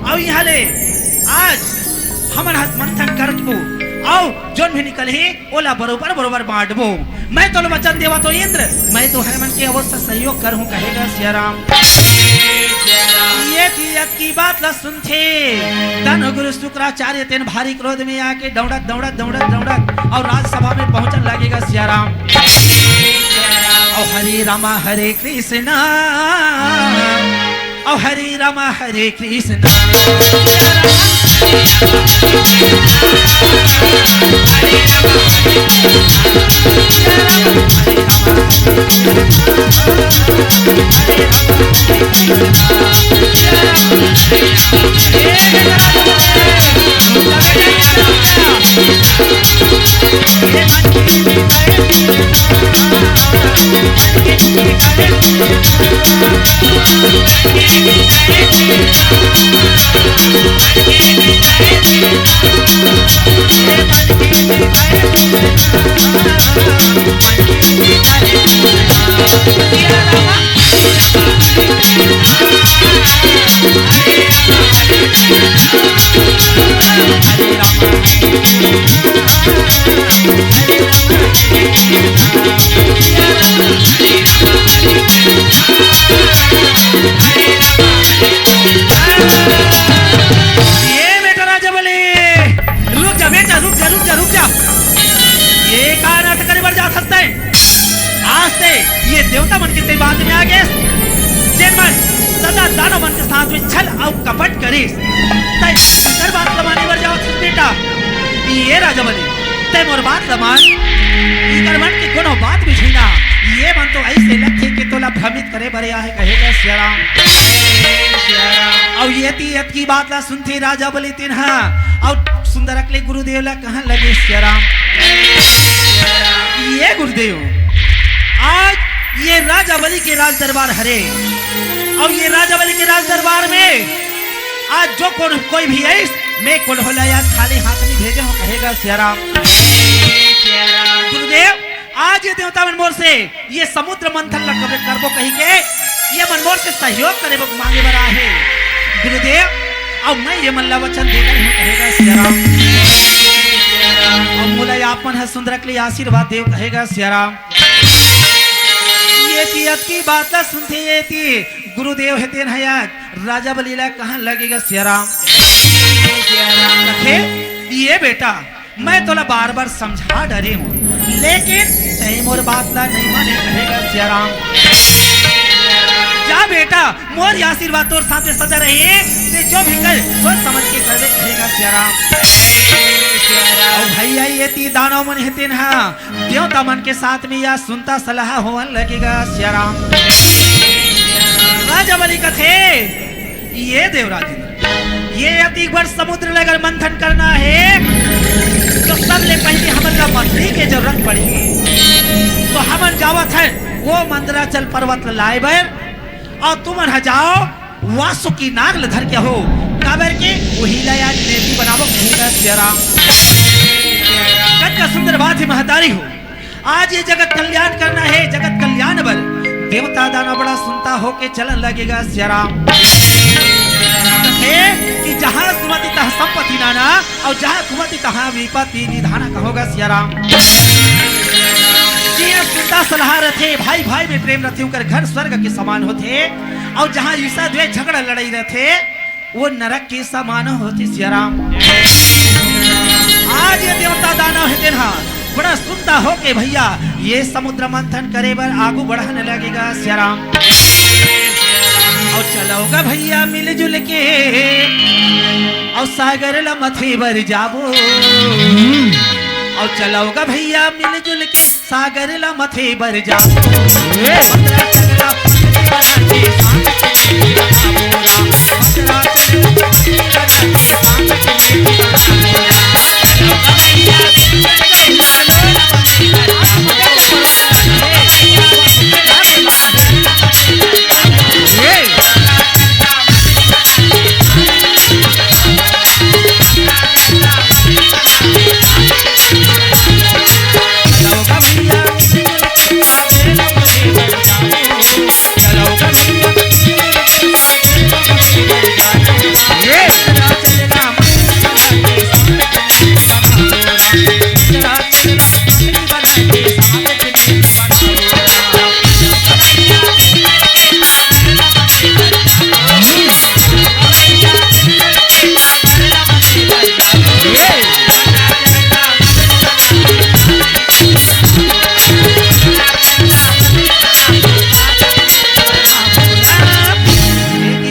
अउ इहां ले आज हमन हा मंथन करबो, अउ जोन भी निकलही, ओला बरोबर बरोबर बांटबो। मैं तोला वचन देवत हों इंद्र, मैं तुंहर मन के अवश्य सहयोग करहूं, कहे गा सियाराम। ये ती अतकी बात ला सुनथे दानव गुरु शुक्राचार्य तेन भारी क्रोध में आके दौड़त, दौड़त, दौड़त, दौड़त अउ राजसभा में पहुंचन लगे गा सियाराम। अउ हरे रामा हरे कृष्णा, अउ हरे रामा हरे कृष्णा। ये बेटा राजा बलि, रुक जा बेटा, रुक जा, रुक जा, रुक जा। ये का नाटक करे बर जात हस तैं? आज ते ये देवता मन के तैं बात में आ गेस, जेन मन सदा दानव मन के साथ में छल अउ कपट करिस। तैं एकर बात ल माने बर जावत हस बेटा। ये राजा बलि, तैं मोर बात ल मान, इकर मन के कोनो बात भी छीना। ये मन तो अइसे लगथे कि तोला भ्रमित करे बर आए हे, कहे गा सियाराम। अउ ये ती अतकी बात ला सुनथे राजा बलि तेन हा, अउ सुंदर अकले गुरुदेव ला कहन लगे सियाराम। ये गुरुदेव, आज ये राजा बलि के राज दरबार हरे, अउ ये राजा बलि के राज दरबार में आज जो कोन, कोई भी आइस, मैं कोनो ला आज खाली हाथ नइ भेजे हों, कहे गा सियाराम। गुरुदेव, आज ये देवता मन मोर से ये समुद्र मंथन ला कबे करबो कहि के ये मन मोर से सहयोग करे बर मांगे बर आए हे। गुरुदेव, अउ मैं ये मन ला वचन दे डरे हों, कहे गा सियाराम। अउ मोला आपमन ह सुंदर अकले आशीर्वाद देव, कहे गा सियाराम। ये ती अतकी बात ला सुनथे ये ती गुरुदेव हे तेन हा आज राजा बलि ला कहन लगे गा सियाराम। कथे, ये बेटा, मैं तोला बार-बार समझा डरे हों, लेकिन तैं मोर बात ला नइ माने, कहे गा सियाराम। जा बेटा, मोर आशीर्वाद तोर साथे सदा रही, ते जो भी कर, सोच समझ के करबे, कहे गा सियाराम। अउ भइया, ये ती दानव मन हे तेन हा, देवता मन के साथ में या सुनता सलाह होवन लगे गा सियाराम। राजा बलि कथे, ये देवराज इंद्र, ये अतिक बड़ समुद्र ल अगर मंथन करना हे, तो सबले पहिली हमन ला मंत्री के जरूरत पड़ही। तो हमन जावत हन वो मंदराचल पर्वत ल लाए बर, अउ तुमन ह जाव वासुकी नाग ल धर के हो, काबर के उही ला आज नेती बनाबो, कहे गा सियाराम। कतका सुंदर बात हे महतारी हो। आज ये जगत कल्याण करना हे, जगत कल्याण बर देवता दानव बड़ा सुनता होके चलन लगे गा सियाराम। कथे कि जहाँ सुमति तहाँ संपत्ति नाना, अउ जहाँ कुमति तहाँ विपत्ति निधाना, कहे गा सियाराम। जिहाँ सुनता सलाह रथे, भाई भाई में प्रेम रथे, उनकर घर स्वर्ग के समान होथे, अउ जहाँ ईर्ष्या द्वेष झगड़ा लड़ाई रथे, वो नरक के समान होथे सियाराम। आज ये देवता दानव हे तेन हा बड़ा सुनता होके भइया ये समुद्र मंथन करे बर आगू बढ़न लगे गा सियाराम। अउ चलो गा भइया मिलजुल के, अउ सागर ल मथे बर जाबो। अउ चलव गा भइया मिलजुल के सागर ला मथे बर जाबो। ए। मंदरा चल गा मंदरी बना के साथ में बनाबो रा। मंदरा चल गा मंदरी बना के साथ में बनाबो रा।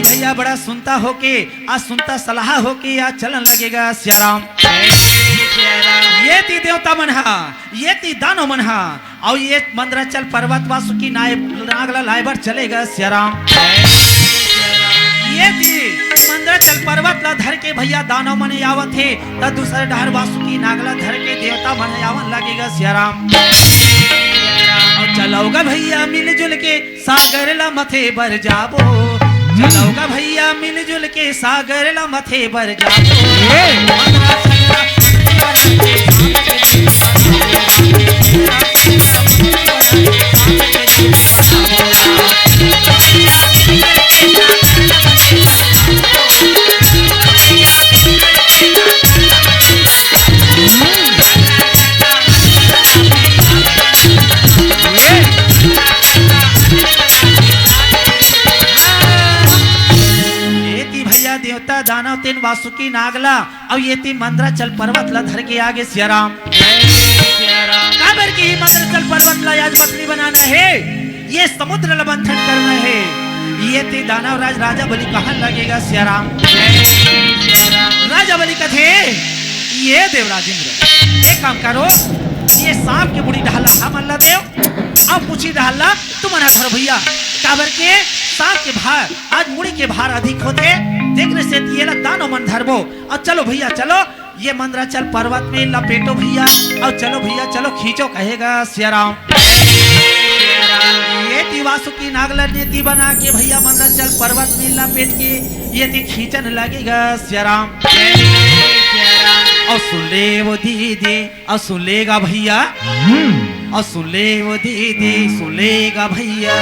भैया बड़ा सुनता होके, आ सुनता सलाह होके, आ चलन लगेगा सियाराम। ये ती देवता मन हा, ये ती दानव मन हा, अउ ये मंदराचल पर्वत वासुकी नाय-, नाग ला लाय बर चलेगा सियाराम। ये ती मंदराचल पर्वत ला धर के भइया दानव मन आवत हे, त दूसर डहर वासुकी नाग ला धर के देवता मन आवन लगेगा सियाराम। अउ चलव गा भइया मिलजुल के सागर ला मथे बर जाबो। चलव गा भइया मिलजुल के सागर ला मथे बर जाबो। ए। ये ती भइया देवता दानव तेन वासुकी नाग ला, अउ ये ती मंदराचल पर्वत ला धर के आगे सियाराम। काबर के ही मंदराचल पर्वत ला आज मछली बनाना हे, ये समुद्र ला मंथन करना हे। ये ती दानव राज राजा बलि कहन लगेगा सियाराम। राजा बलि कथे, ये देवराज इंद्र, एक काम करो, ये सांप के मुड़ी डहर ला हमन ला देव, अउ पूछी डहर ला तुमन ह धरो भइया, काबर के सांप के भार, आज मुड़ी के भार अधिक होथे, तेकरे सेती एला दानव मन धरबो। अउ चलो भइया चलो, ये मंदराचल पर्वत में लपेटो भइया, अउ चलो भइया चलो खींचो, कहेगा सियाराम। ये ती वासुकी नाग ला नेती बना के भइया मंदराचल पर्वत में लपेट के ये ती खींचन लगेगा सियाराम। अउ सुन ले वो दीदी, अउ सुन ले गा भइया, हम्म। अउ सुन ले वो दीदी, सुन ले गा भइया,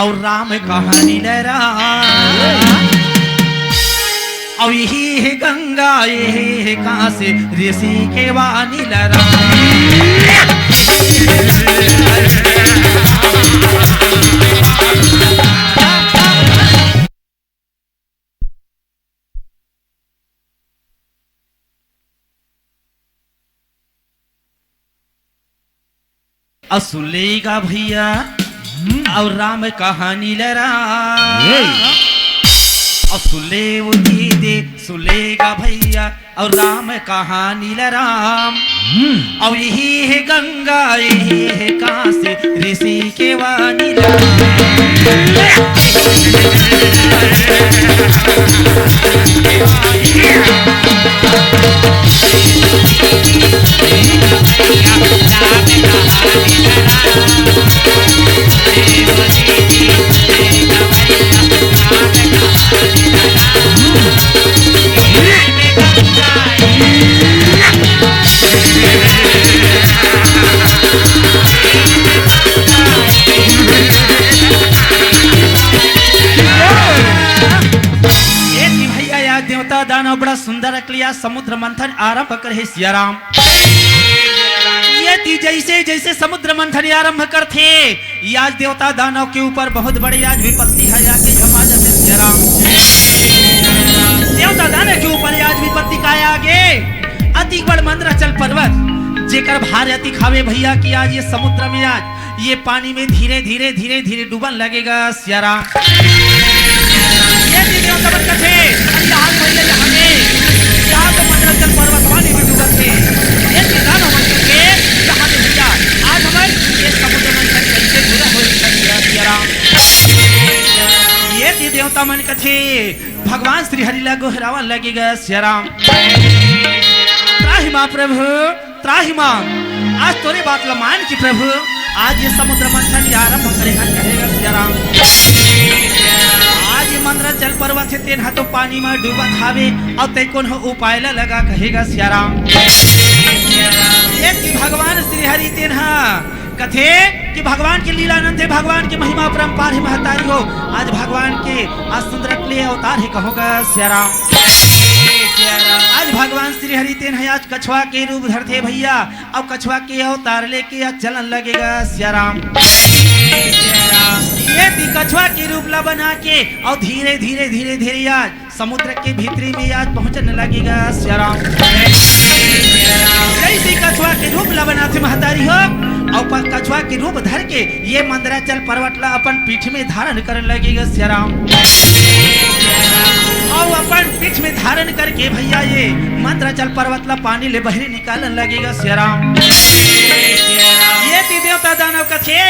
अउ राम कहानी ले रा। अउ इही हे गंगा, इही हे काशी, ऋषि के वाणी ले रा। अउ सुन ले गा भइया, हम्म। अउ राम कहानी ले रा। ए। अउ सुन ले वो दीदी, सुन ले गा भइया, अउ राम कहानी ले राम। हम्म। अउ इही हे गंगा, इही हे काशी, ऋषि के वाणी ले राम। ये ती भइया, या देवता दानव बड़ा सुंदर अकलिया समुद्र मंथन आरंभ करे हे सियाराम। ये ती जइसे जइसे समुद्र मंथन आरंभ करथे, ये आज देवता दानव के ऊपर बहुत बड़े आज विपत्ति हे, आके झपा जथे सियाराम। देवता दानव के ऊपर ये आज विपत्ति का आगे, अति बड़ मंदराचल पर्वत, जेकर भार अति खावे भइया कि आज ये समुद्र में आज ये पानी में धीरे धीरे धीरे धीरे डूबन लगेगा सियाराम। ये ती देवता मन कथे, अरे यहाँ भइया, यहाँ में, यहाँ तो मंदराचल पर्वत पानी में डूबत हे। ये ती दानव मन कथे, तमन कथे, भगवान श्री हरि ला गोहरावन लगे गा सियाराम। त्राहि माँ प्रभु, त्राहि माँ। आज तोरे बात ला मान के प्रभु, आज ये समुद्र मंथन ये आरंभ करे हन कहे गा सियाराम। आज ये मंदराचल पर्वत हे तेन ह तो पानी म डूबत हावे, अउ तैं कोनो उपाय ला लगा कहे गा सियाराम। ये कि भगवान श्री हरि तेन ह कथे कि भगवान के लीला अनंत हे, भगवान के महिमा अपरंपार हे महतारी हो। आज भगवान के आज सुंदर के लिए अवतार हे कहो गा सियाराम। आज भगवान श्री हरि तेन ह आज कछुआ के रूप धरथे भैया, अउ कछुआ के अवतार लेके आज चलन लगे गा सियाराम। ये ती कछुआ के रूप ला बना के अउ धीरे धीरे धीरे धीरे आज समुद्र के भीतरी में आज पहुंचने लगे गा सियाराम। जैसे कछुआ के रूप ला बनाथे महतारी हो, अउ प-, कछुआ के रूप धर के ये मंदराचल पर्वत ला अपन पीठ में धारण करने लगे गा सियाराम। अउ अपन पीठ में धारण करके भैया ये मंदराचल पर्वत ला पानी ले बहरी निकालन लगे गा सियाराम। ये ती देवता दानव कथे,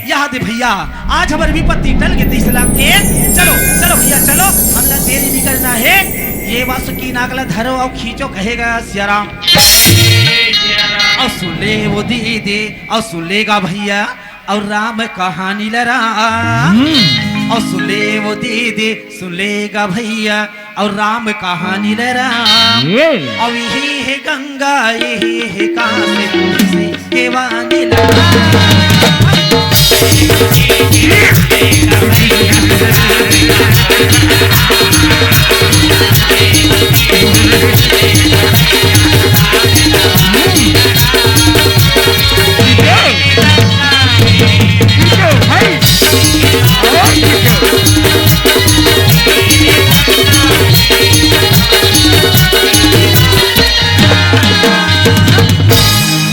यह दे भैया, आज हमर विपत्ति टल गे तइसे लागथे। चलो, चलो भैया, चलो, हमला देरी नइ करना हे। ये वासुकी नाग ला धरो अउ खींचो कहे गा सियाराम। अउ सुन ले वो दीदी, अउ सुन ले गा भैया, अउ राम कहानी ला राम। अउ सुन ले वो दीदी, सुन ले गा भैया, अउ राम कहानी ला राम। अउ इही हे गंगा, इही हे काशी, तुलसी के वाणी ला राम।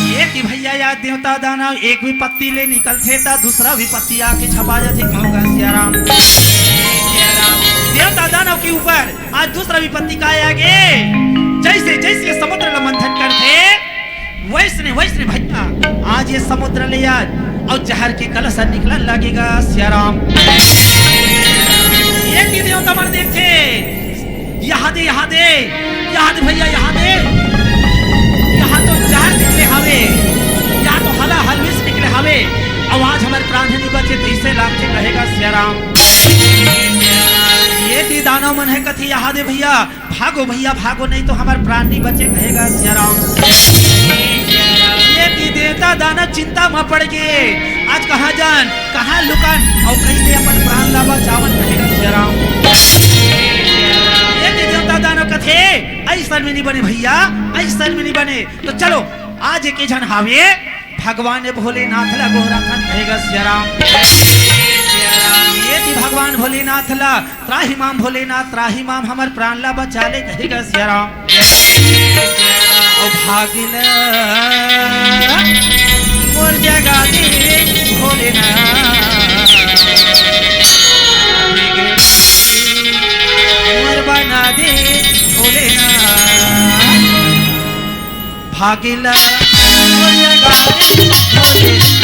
ये कि भैया, या देवता दानव एक विपत्ति ले निकलथे, त दूसरा विपत्ति आके छपा जाथे। कहो गा सियाराम। देवता दानव के ऊपर आज दूसरा विपत्ति का आगे? जैसे, जैसे ये समुद्र ला मंथन करथे, वैसने, वैसने भैया, आज ये समुद्र ले आज अउ जहर के कलश निकलन लगे गा सियाराम। ये ती देवता मन देखथे, यह दे, यह दे, यह दे भैया, यह दे। यह तो जहर निकले हावे, यह तो हला हलविस निकले हावे। अउ आज हमर प्राण नइ बचे, तइसे लागथे कहे गा सियाराम। ये ती दानव मन ह कथे, यह दे भैया, भागो भैया, भागो, नहीं तो हमर प्राण नइ बचे कहे गा सियाराम। ये ती देवता दानव चिंता म पड़ गे, आज कहाँ जान, कहाँ लुकन, अउ कइसे अपन प्राण ला बचावन कहे गा सियाराम। ये ती देवता दानव कथे, अइसन में नइ बने भैया, अइसन में नइ बने। त चलो, आज एक झन हावे, भगवान भोलेनाथ ला गोहराथन कहे गा सियाराम। ये ती भगवान भोलेनाथ ला, त्राहि माम भोलेनाथ, त्राहि माम, हमर प्राण ला बचा ले कहे गा सियाराम। अउ भागिला मोर जगा दे भोलेनाथ, मोर बना दे भोलेनाथ। भागिला मोर जगा दे भोलेनाथ।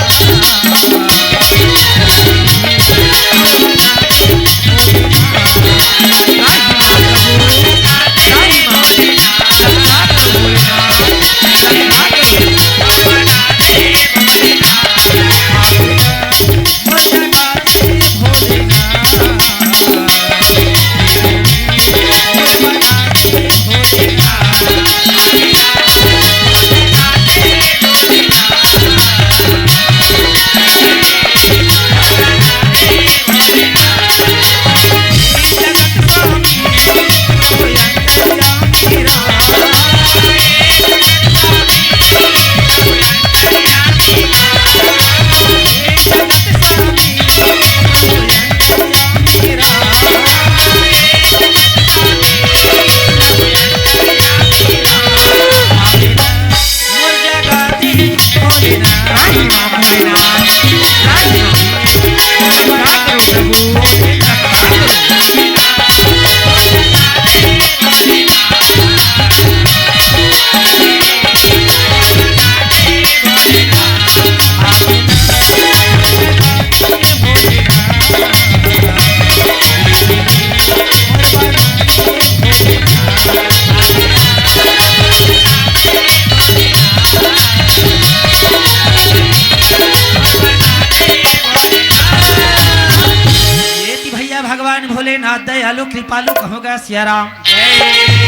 भगवान भोलेनाथ दयालु कृपालु कहों गा सिया राम। जय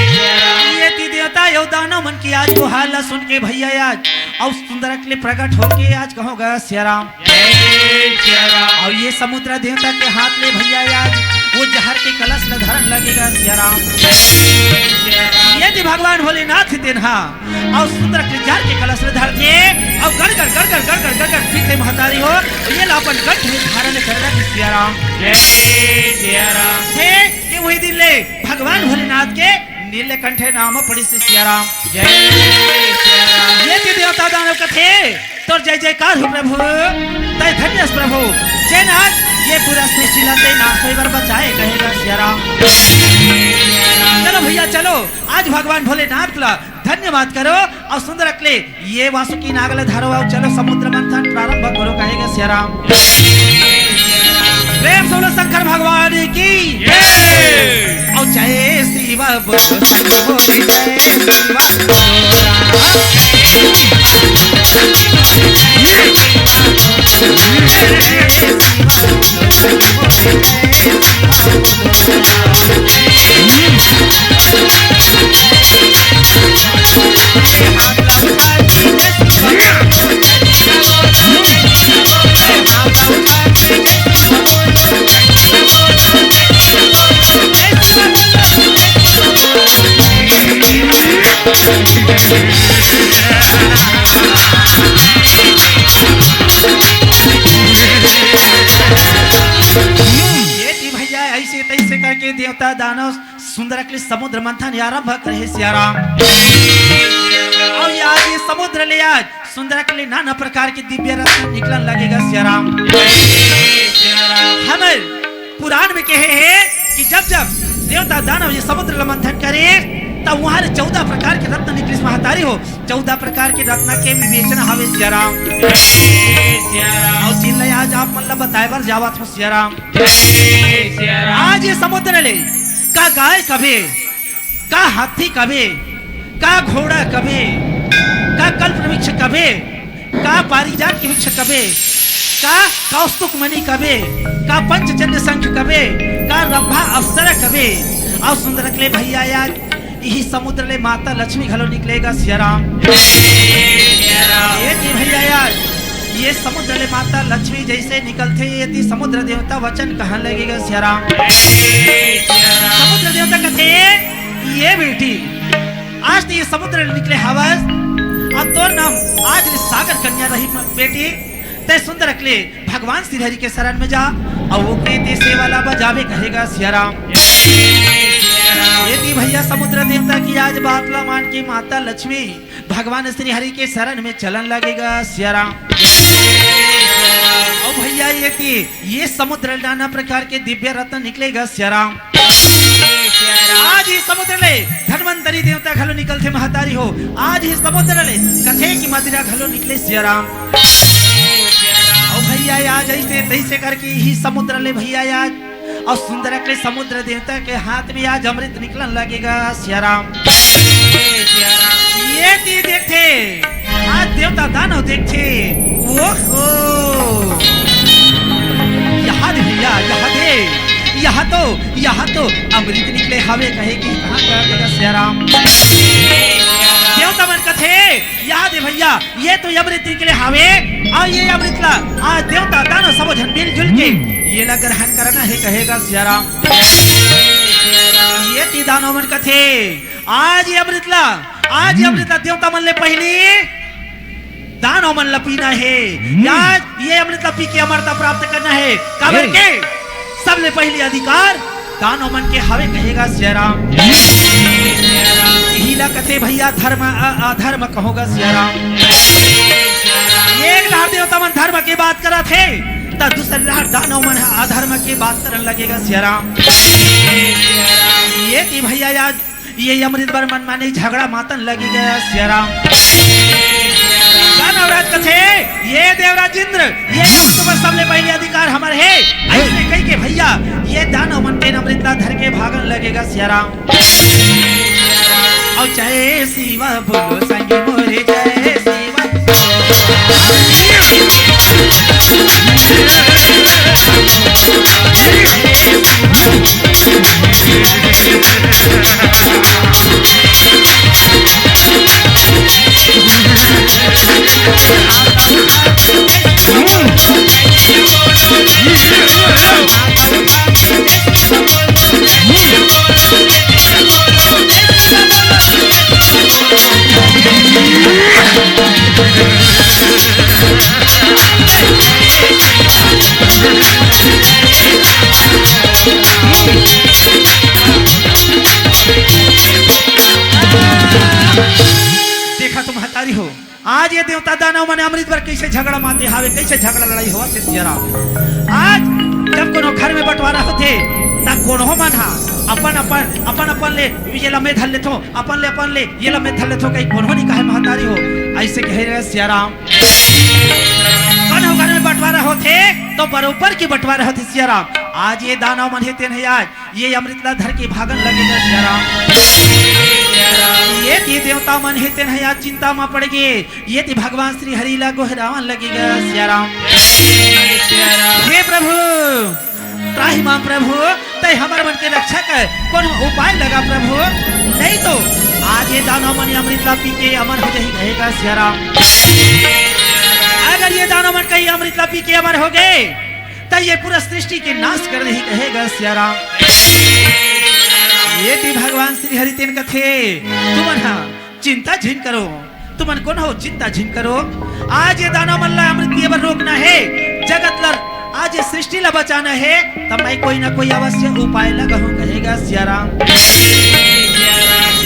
सिया राम। ये ती देवता अउ दानव मन के आज गुहार ला सुन के भैया आज अउ सुंदरक ले प्रकट होके आज कहों गा सिया राम। जय सिया राम। अउ ये समुद्र देवता के हाथ ले भैया आज वो जहर के कलश ला धरन लगे गा सिया राम। जय सिया राम। ये ती भगवान भोलेनाथ तेन हा अउ सुंदरक ले जहर के कलश ला धरथे अउ गड़गड़ गड़गड़ गड़गड़ गड़गड़ पीथे महतारी हो। ये ला अपन कंठ में धारण कर ला सिया राम। जय सिया राम। हे, ये वही दिन ले भगवान भोलेनाथ के नीलकंठ नाम पड़िस सिया राम। जय सिया राम। ये ती देवता दानव कथे, तोर जय जयकार हो प्रभु, तैं धन्य हस प्रभु, जेन आज ये पूरा सृष्टि ला तैं नाश होय बर बचाए कहे गा सिया राम। चलो भैया चलो, आज भगवान भोलेनाथ ला धन्यवाद करो अउ सुंदरक ले ये वासुकी नाग ला धरो अउ चलो समुद्र मंथन प्रारंभ करो कहे गा सिया राम। प्रेम से बोलो शंकर भगवान की। जय। अउ जय शिव बोलो, शंभो की जय शिव बोलो राम। ये ती भैया ऐसे तैसे करके देवता दानव सुंदरक ले समुद्र मंथन आरंभ करे सिया राम। अउ ये आज ये समुद्र ले आज सुंदरक ले नाना प्रकार के दिव्य रत्न निकलन लगे गा सिया राम। हमर पुराण में कहे हे कि जब जब देवता दानव ये समुद्र ला मंथन करे, तब वहां ले चौदह प्रकार के रत्न निकलिस महतारी हो। चौदह प्रकार के रत्न के विवेचन हवे सिया राम। अउ जिन ला आज आप मन ला बताए बर जावत हों सिया राम। आज ये समुद्र ले का गाय कबे, का हाथी कबे, का घोड़ा कबे, का कल्प वृक्ष कबे, का पारिजात के वृक्ष कबे, का कौस्तुभ मणि कबे, का पंचजन्य शंख कबे, का रंभा अप्सरा कबे, अउ सुंदरक ले भैया आज इही समुद्र ले माता लक्ष्मी घलो निकले गा सिया राम। ये ती भैया आज ये समुद्र ले माता लक्ष्मी जैसे निकलथे, ये ती समुद्र देवता वचन कहन लगे गा सिया राम। समुद्र देवता कथे, ये बेटी, आज तो ये समुद्र ले निकले हवस, अउ तोर नाम आज ले सागर कन्या रही बेटी। तैं सुंदरक ले भगवान श्री हरि के शरण में जा, अउ ओकरे ते सेवा ला बजावे कहे गा सिया राम। ये ती भैया समुद्र देवता की आज बात ला मान के माता लक्ष्मी भगवान श्री हरि के शरण में चलन लगे गा सिया राम। अउ भैया ये ती ये समुद्र नाना प्रकार के दिव्य रत्न निकले गा सिया राम। आज ही समुद्र ले धन्वंतरी देवता घलो निकलथे महतारी हो। आज ही समुद्र ले कथे कि मदिरा घलो निकले सिया राम। अउ भैया आज ऐसे तैसे करके ही समुद्र ले भैया आज अउ सुंदरक ले समुद्र देवता के हाथ में आज अमृत निकलन लगे गा सिया राम। ये ती देखथे, आज देवता दानव देखथे। ओहो, यहाँ दे भैया, यहाँ दे, यहाँ तो, यहाँ तो अमृत निकले हवे कहे कि कहाँ कर देगा सिया राम। देवता मन कथे, यहाँ दे भैया, ये तो अमृत निकले हवे, अउ ये अमृत ला आज देवता दानव सबो झन मिलजुल के ये ला ग्रहण करना हे कहे गा सिया राम। ये ती दानव मन कथे, आज ये अमृत ला, आज ये अमृत ला देवता मन ले पहिली दानव मन ला पीना हे। आज ये अमृत ला पी के अमरता प्राप्त करना हे। काबर के सबले पहिली अधिकार दानव मन के हवे कहे गा सिया राम। इही ला कथे भैया धर्म अ-, अधर्म कहों गा सिया राम। एक डहर देवता मन धर्म के बात करत हे, त दूसर डहर दानव मन ह अधर्म के बात करन लगे गा सिया राम। ये ती भैया आज ये अमृत बर मनमानी झगड़ा मातन लगे गा सिया राम। दानव राज कथे, ये देवराज इंद्र, ये अमृत बर सबले पहिली अधिकार हमर हे। ऐसे कहि के भैया ये दानव मन तेन अमृत ला धर के भागन लगे गा सिया राम। अउ जय शिव बोलो संगी मोरे जय शिव। आज ये देवता दानव मन अमृत बर कइसे झगड़ा माते हावे, कइसे झगड़ा लड़ाई होवत हे सियाराम। आज जब कोनो घर में बंटवारा होथे, त कोनो मन ह अपन अपन, अपन अपन ले ये ला मैं धर लेथों, अपन ले, अपन ले ये ला मैं धर लेथों, कहीं कोनो नहीं कहे महतारी हो, अइसे कहे रे सियाराम। कोनो घर में बंटवारा होथे, तो बरोबर के बंटवारा होथे सियाराम। आज ये दानव मन हे तेन हे आज ये अमृत ला धर के भागन लगे गा सियाराम। ये ती देवता मन हे तेन हे आज चिंता म पड़ गे, ये ती भगवान श्री हरि ला गोहरावन लगे गा सियाराम। हे प्रभु, त्राहि माम प्रभु, तै हमर मन के रक्षा कर, कोनो उपाय लगा प्रभु, नहीं तो आज ये दानव मन अमृत ला पी के अमर हो जाही कहे गा सियाराम। अगर ये दानव मन कहीं अमृत ला पी के अमर हो गे, त ये पूरा सृष्टि के नाश कर देही कहे गा सियाराम। ये ती भगवान श्री हरि तेन कथे, तुमन हा चिंता झिन करो, तुमन कोनो चिंता झिन करो। आज ये दानव मन ला अमृत पिए बर रोकना हे, जगत ला, आज ये सृष्टि ला बचाना हे, त मैं कोई ना कोई अवश्य उपाय लगाहूं कहे गा सियाराम।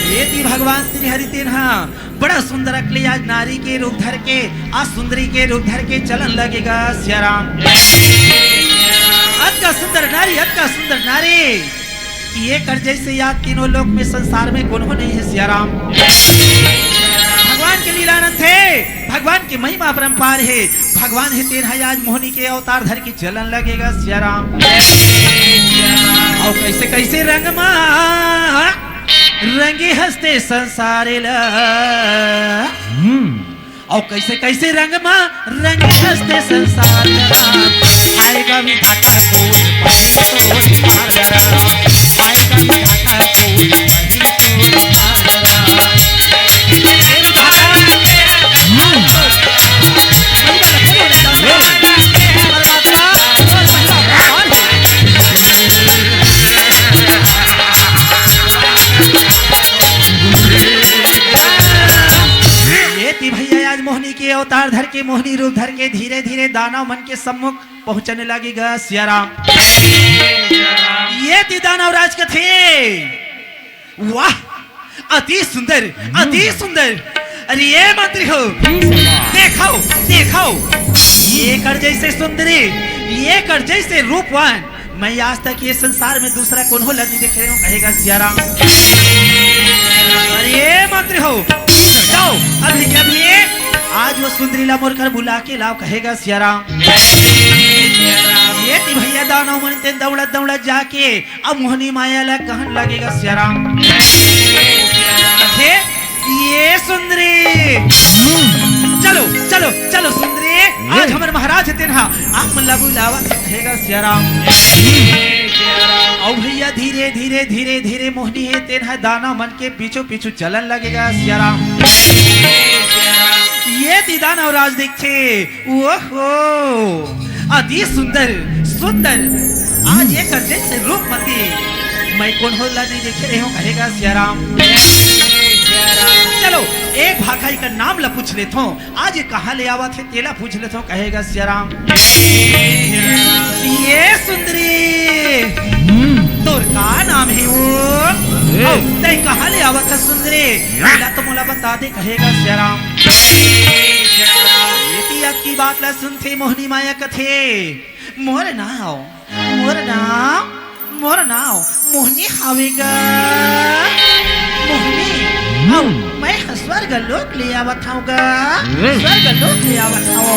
ये ती भगवान श्री हरि तेन हा बड़ा सुंदर अकले आज नारी के रूप धर के, आज सुंदरी के रूप धर के चलन लगे गा सियाराम। अतका सुंदर नारी, अतका सुंदर नारी, कि ये कर जैसे याद तीनों लोक में संसार में कोनो नहीं हे सियाराम। भगवान के लीला अनंत हे, भगवान की महिमा अपरंपार हे। भगवान हे तेन हा आज मोहनी के अवतार धर के चलन लगे गा सियाराम। अउ कइसे कइसे रंग मा रंगे हंसते संसार ला। हम्म। अउ कइसे कइसे रंग मा रंगे हंसते संसार ला। आएगा विधाता कोई कोई पार ला। आएगा विधाता कोई कोई पार ला। ये ती भैया आज मोहनी के अवतार धर के, मोहनी रूप धर के धीरे धीरे दानव मन के सम्मुख पहुंचने लगे गा सियाराम। ये ती दानव राज कथे, वाह, अति सुंदर, अति सुंदर। अरे ये मंत्री हो, देखो, देखो, ये कर जैसे सुंदरी, ये कर जैसे रूपवान, मैं आज तक ये संसार में दूसरा कोनो ला नहीं देखे हूं कहे गा सियाराम। अरे ये मंत्री हो, जाओ अभी के अभी आज वो सुंदरी ला मोर घर बुला के लाओ कहे गा सियाराम। ये ती भैया दानव मन तेन दौड़त दौड़त जाके अब मोहनी माया ला कहन लगे गा सियाराम। कथे, ये सुंदरी, चलो, चलो, चलो सुंदरी, आज हमर महाराज हे तेन हा आप मन ला बुलावत हे कहे गा सियाराम। अउ भैया धीरे धीरे धीरे धीरे मोहनी हे तेन हा दानव मन के पीछू पीछू चलन लगे गा सियाराम। ये ती दानव राज देखथे, ओहो, अति सुंदर, सुंदर। आज ये कर जैसे रूपमती, मैं कोनो ला नहीं देखे रहे हूं कहे गा सियाराम। चलो, एक भाखा एकर नाम ला पूछ लेथों, आज ये कहां ले आवत हे, तेला पूछ लेथों कहे गा सियाराम। ये सुंदरी, तोर का नाम हे वो? अउ तै कहां ले आवत हे सुंदरी? तेला तो मोला बता दे कहे गा सियाराम। ये ती अतकी बात ला सुनथे मोहनी माया कथे, मोर नाव, मोर नाव, मोर नाव मोहनी हावे गा। मोहनी, अउ मैं ह स्वर्ग लोक ले आवत हंव गा। स्वर्ग लोक ले आवत हंव।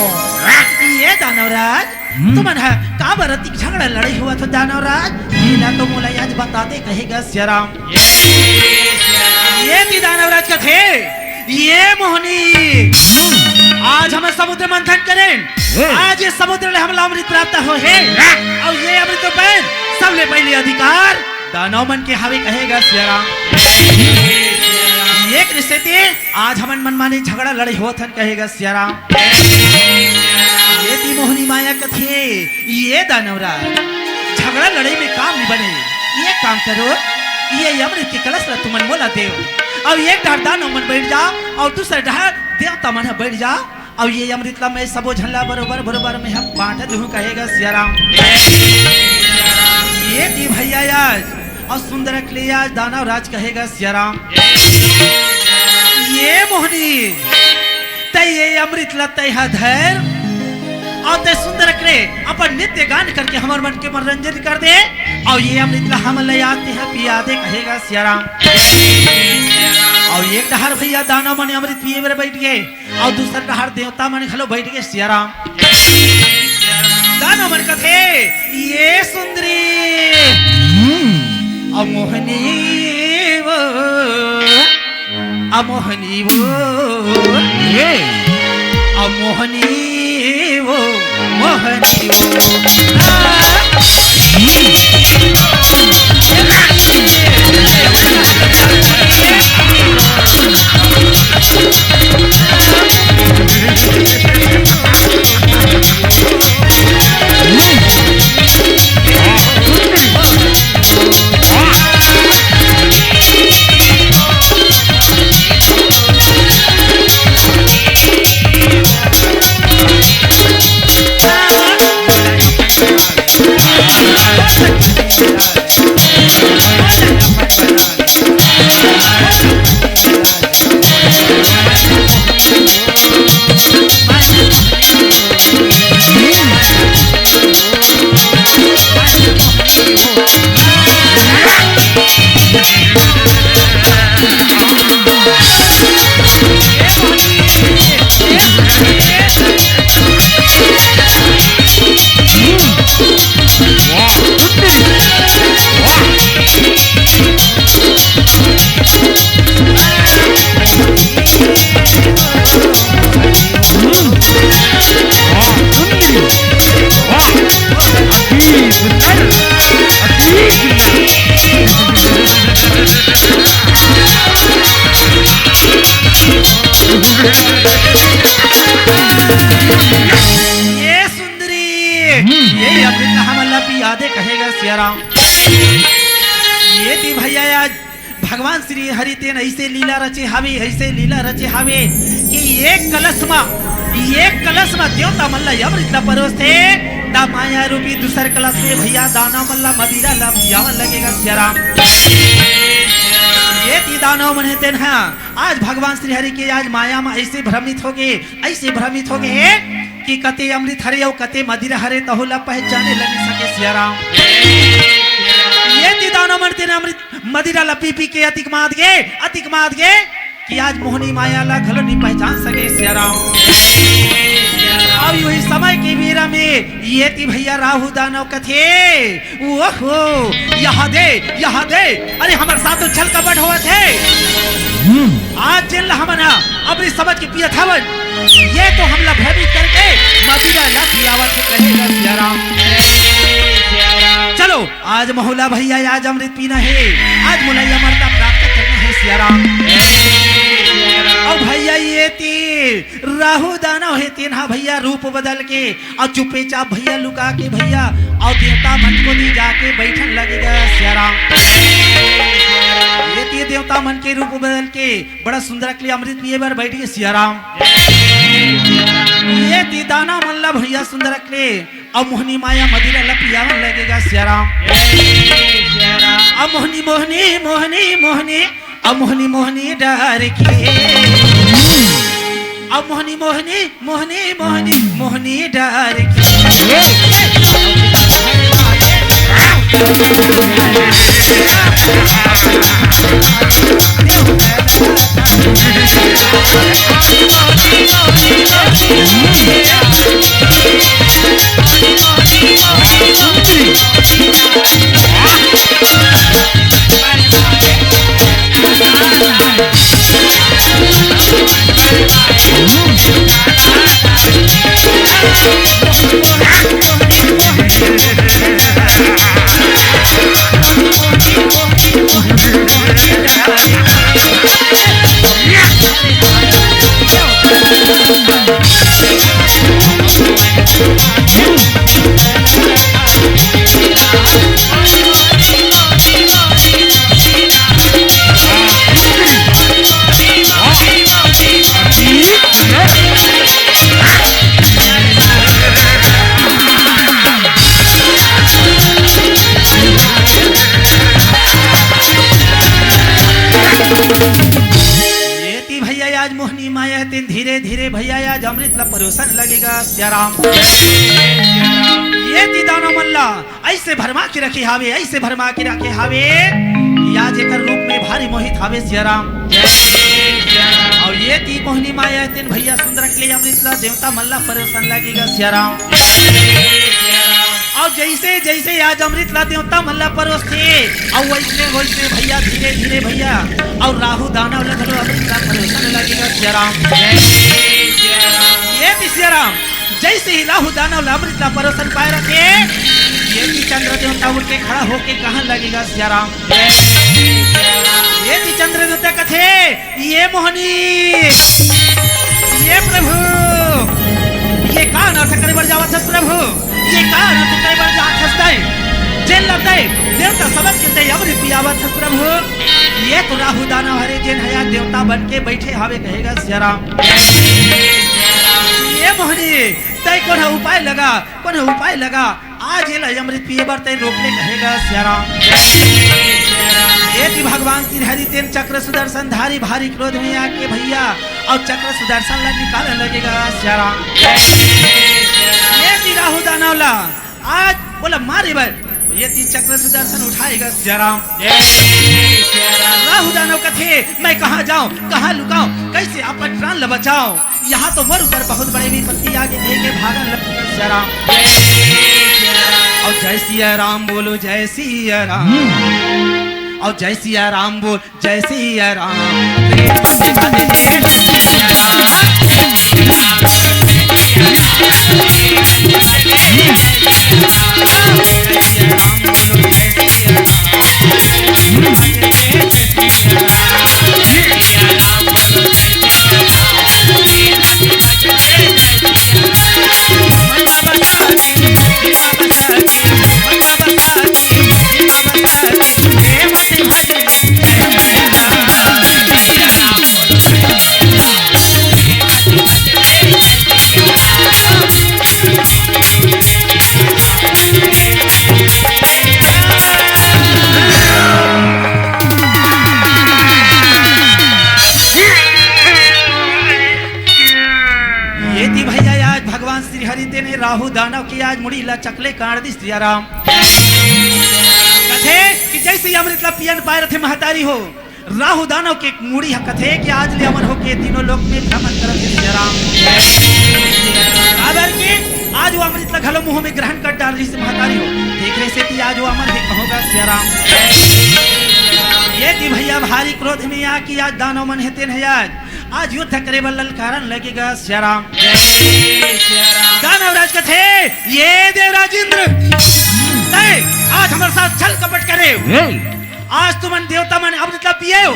ये दानव राज, तुमन ह काबर अतिक झगड़ा लड़ाई होवत हो दानव राज? एला तो मोला आज बता दे कहे गा सियाराम। ये ती दानव राज कथे, ये मोहनी, आज हमन समुद्र मंथन करेन, आज ये समुद्र ले हमला अमृत प्राप्त होहे, अउ ये अमृत ऊपर सबले पहले अधिकार दानव मन के हावे कहे गा सियाराम। ये कइसे ते आज हमन मनमाने झगड़ा लड़ाई होवत हन कहे गा सियाराम। ये ती मोहनी माया कथे, ये दानव राज, झगड़ा लड़ाई में काम नहीं बने। ये काम करो, ये अमृत के कलश ला तुमन मोला देव। अब एक डहर दानव मन बैठ जाव अउ दूसर डहर देवता मन ह बैठ जाव। अब ये अमृत ला मैं सबो झन ला बरोबर बरोबर में हम बांट दूं कहे गा सियाराम। ये ती भैया आज अउ सुंदर अकले आज दानव राज कहे गा सियाराम। ये मोहनी, त ये अमृत ला तैं हा धर, अउ तैं सुंदर करे अपन नृत्य गान करके हमर मन के मनोरंजन कर दे, अउ ये अमृत ला हमन ला याद तैं हा पिया दे, कहेगा सियाराम। अउ एक डहर भैया दानव मन अमृत पिए बर बैठ गे, अउ दूसर डहर देवता मन घलो बैठ गे सियाराम। दानव मन कथे, ये सुंदरी, अमोहनी वो, अमोहनी वो, ये। अमोहनी वो, मोहनी वो। आ। ये सुंदरी, हम्म। ये अमृत हमन ला पिया दे, कहेगा सियाराम। ये ती भैया आज भगवान श्री हरि तेन ऐसे लीला रचे हावे, ऐसे लीला रचे हावे कि एक कलश मा, एक कलश मा देवता मन ला अमृत ला परोसथे, ता माया रूपी दूसर कलश में भैया दानव मन ला मदिरा ला पियावन लगेगा सियाराम। ये ती दानव मन हे तेन हा आज भगवान श्री हरि के आज माया मा ऐसे भ्रमित हो गे, ऐसे भ्रमित हो गे कि कते अमृत हरे अउ कते मदिरा हरे, तहु ला पहचाने ल नइ सके सियाराम। ये ती दानव मन तेन अमृत मदिरा ला पी पी के अतिक मात गे, अतिक मात गे कि आज मोहनी माया ला घलो नइ पहचान सके सियाराम। अउ उही समय के बेरा में ये ती भैया राहु दानव कथे, ओहो, यहाँ दे, यहाँ दे, अरे हमर साथ तो छल कपट होवत हे। हम्म। आज जेन ला हमन हा अपनी समझ के पियत हवन, ये तो हमला भ्रमित करके मदिरा ला पियावत हे, कहेगा सियाराम। चलो, आज मोला भैया आज अमृत पीना हे, आज मोला ये अमरता प्राप्त करना हे सियाराम। अउ भैया ये ती राहु दानव हे, तेन हा भैया रूप बदल के अउ चुपे चाप भैया लुका के भैया अउ देवता मन कोती जाके बैठन लगेगा सियाराम। ये ती देवता मन के रूप बदल के बड़ा सुंदर अकली अमृत पिए बर बैठ गे सियाराम। ये ती दानव मन ला भैया सुंदर अकली अउ मोहनी माया मदिरा ला पियावन लगेगा सियाराम। अउ मोहनी, मोहनी, मोहनी, मोहनी, अउ मोहनी, मोहनी डार के, अउ मोहनी, मोहनी, मोहनी, मोहनी, मोहनी डार के। अमृत ला परोसन लगे गा सिया राम। ये ती दानव मन ला अइसे भरमा के रखे हावे, अइसे भरमा के रखे हावे कि आज एकर रूप में भारी मोहित हावे सिया राम। अउ ये ती मोहनी माया तेन भैया सुंदर के लिए अमृत ला देवता मन ला परोसन लगे गा सिया राम। अउ जइसे जइसे आज अमृत ला देवता मन ला परोसथे, अउ वइसने वइसने भैया धीरे धीरे भैया अउ राहु दानव ला घलो अमृत ला परोसन लगे गा सिया राम। ये ती सिया राम, जइसे ही राहु दानव ला अमृत ला परोसन पाए रथे, ये ती चंद्र देवता उठ के खड़ा होके कहन लगे गा सिया राम। ये ती चंद्र देवता कथे, ये मोहनी, ये प्रभु, ये का अनर्थ करे बर जावत हस प्रभु? ये का अनर्थ करे बर जावत हस तैं? जेन ला तैं देवता समझ के तैं अमृत पियावत हस प्रभु, ये तो राहु दानव हरे, जेन ह आज देवता बन के बइठे हावे कहे गा सिया राम। ये मोहनी, तैं कोनो उपाय लगा, कोनो उपाय लगा, आज एला अमृत पिए बर तैं रोक ले कहे गा सिया राम। ये ती भगवान श्री हरि तेन चक्र सुदर्शन धारी भारी क्रोध में आके भैया अउ चक्र सुदर्शन ला निकाले लगे गा सिया राम। ये ती राहु दानव ला आज ओला मारे बर ये ती चक्र सुदर्शन उठाए गा सिया राम। राहु दानव कथे, मैं कहाँ जाऊं, कहाँ लुकाऊं, कइसे अपन प्राण ला बचाऊं? यहाँ तो मोर ऊपर बहुत बड़े विपत्ति आ गे कहिके भागन लगे गा सिया राम। अउ जय सिया राम बोलो, जय सिया राम। अउ जय सिया राम बोल, जय सिया राम। ये ती भैया, आज भगवान श्री हरि तेने राहु दानव के आज मुड़ी ला चकले काट दिस सिया राम। कथे कि जइसे ही अमृत ला पियन पाए रथे महतारी हो, राहु दानव के मुड़ी ह कथे कि आज ले अमर होके तीनों लोक में भ्रमण करत हे सिया राम। काबर के आज वो अमृत ला घलो मुंह में ग्रहण कर डार दिस महतारी हो, तेखरे सेती आज वो अमर हे कहे गा सिया राम। ये ती भैया भारी क्रोध में आके आज दानव मन हे तेन हे आज आज युद्ध करे बर ललकारन लगे गा सिया राम। दानव राज कथे, ये देवराज इंद्र, तैं आज हमर साथ छल कपट करे हो। आज तुमन देवता मन अमृत ला पिए हो।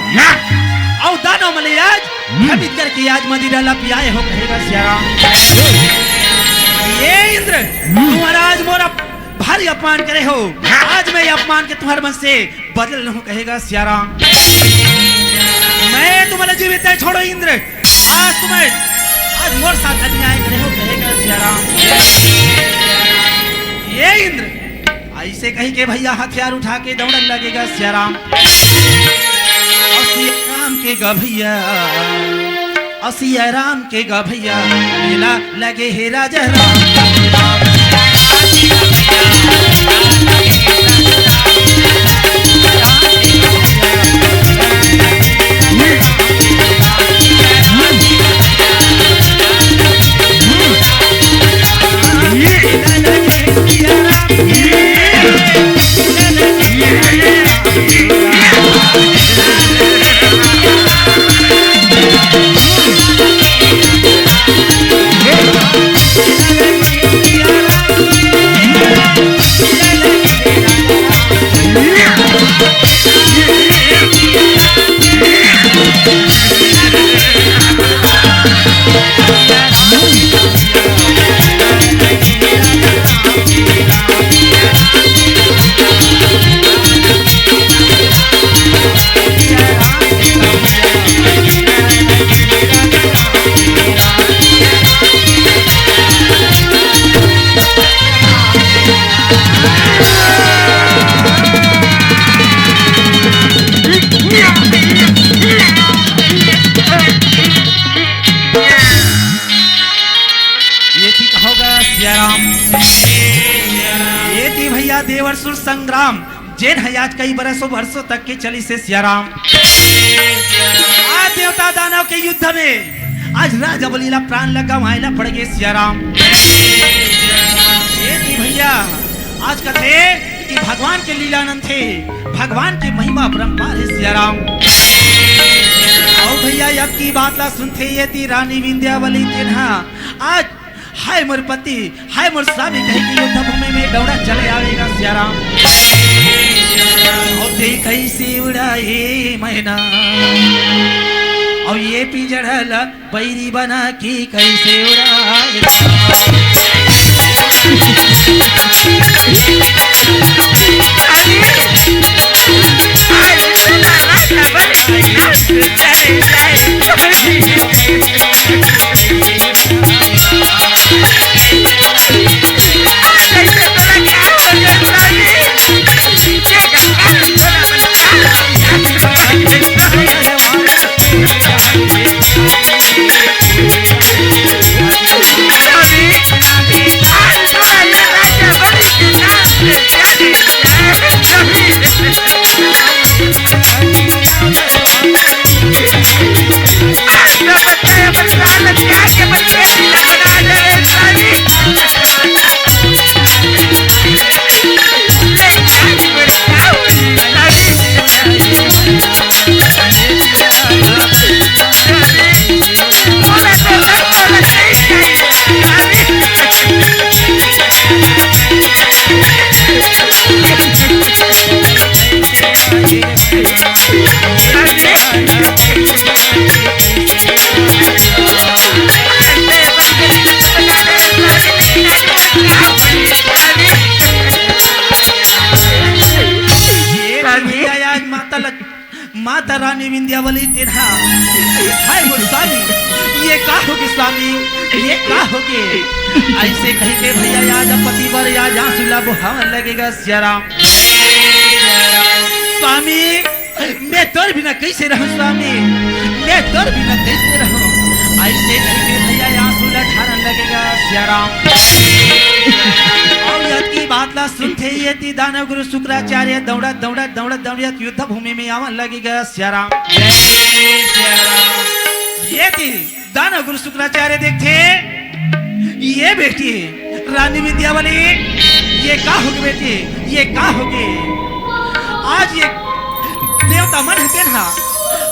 अउ दानव मन आज भ्रमित करके आज मदिरा ला पियाए हो कहे गा सिया राम। ये इंद्र, तुम्हारा आज मोर अप-, भारी अपमान करे हो। आज मैं ये अपमान के तुम्हारे मन से बदल लहूं कहे गा सिया राम। मैं तुम्हारा जीवित नहीं छोड़ो इंद्र। आज तुम्हें, आज मोर साथ अन्याय करे हो कहे गा सिया राम। ये इंद्र अइसे कहिके भैया हथियार उठा के दौड़न लगे गा सिया राम। अउ सिया राम के गा भैया, अउ सिया राम के गा भैया, मेला लगे हे राजा राम। संग्राम, जेन ह आज कई बरसों बरसों तक के चलिस हे सियाराम। आज देवता दानव के युद्ध में आज राजा बलि ला प्राण ला गंवाए ला पड़ गे सियाराम। ये थी भैया, आज कथे कि भगवान के लीला अनंत हे, भगवान के महिमा अपरंपार हे सियाराम। अउ भैया, अब की बात ला सुनथे ये थी रानी विंध्यावली तेन ह आज हाय मोर पति, हाय मोर स्वामी कहि के युद्ध भूमि में दौड़ा चले आवेगा सियाराम। अउ ते कइसे उड़ाए मैना, अउ ये पिंजड़ा ला बैरी बना के कइसे उड़ाए। ये भैया, आज माता लग-, माता रानी विंध्यावली तेन ह, हाय मोर स्वामी, ये का होगे स्वामी, ये का होगे? अइसे कहि के भैया, आज पति बर आज आंसू ला बोहावन लगेगा सियाराम। स्वामी, मैं तोर बिना कइसे रहूं स्वामी, मैं तोर बिना कइसे रहूं? अइसे कहि के भैया आंसू ला ढारन लगेगा सियाराम। अउ ये थी बात ला सुनथे ये थी दानव गुरु शुक्राचार्य दौड़त दौड़त दौड़त दौड़त युद्ध भूमि में आवन लगेगा सियाराम। ये थी दानव गुरु शुक्राचार्य देखथे, ये बेटी रानी विंध्यावली, ये का होगे बेटी, ये का होगे? आज ये देवता मन हे तेन ह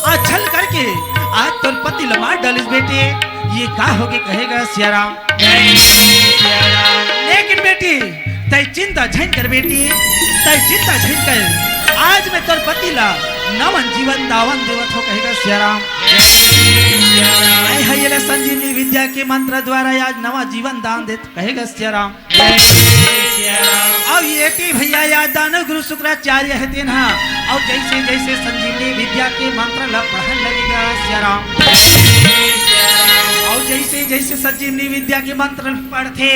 आज छल करके आज तोर पति ल मार डालिस बेटी, ये का होगे कहेगा सियाराम। लेकिन बेटी, तै चिंता झन कर बेटी, तै चिंता झन कर। आज मैं तोर पति ला नवन जीवन दान देवत हों कहेगा सियाराम। मैं ह ये ला संजीवनी विद्या के मंत्र द्वारा आज नवा जीवन दान देत कहेगा सियाराम। अउ ये थी भैया, आज दानव गुरु शुक्राचार्य हे तेन ह, अउ जइसे जइसे संजीवनी विद्या के मंत्र ला पढ़न लगेगा सियाराम। अउ जइसे जइसे संजीवनी विद्या के मंत्र पढ़थे,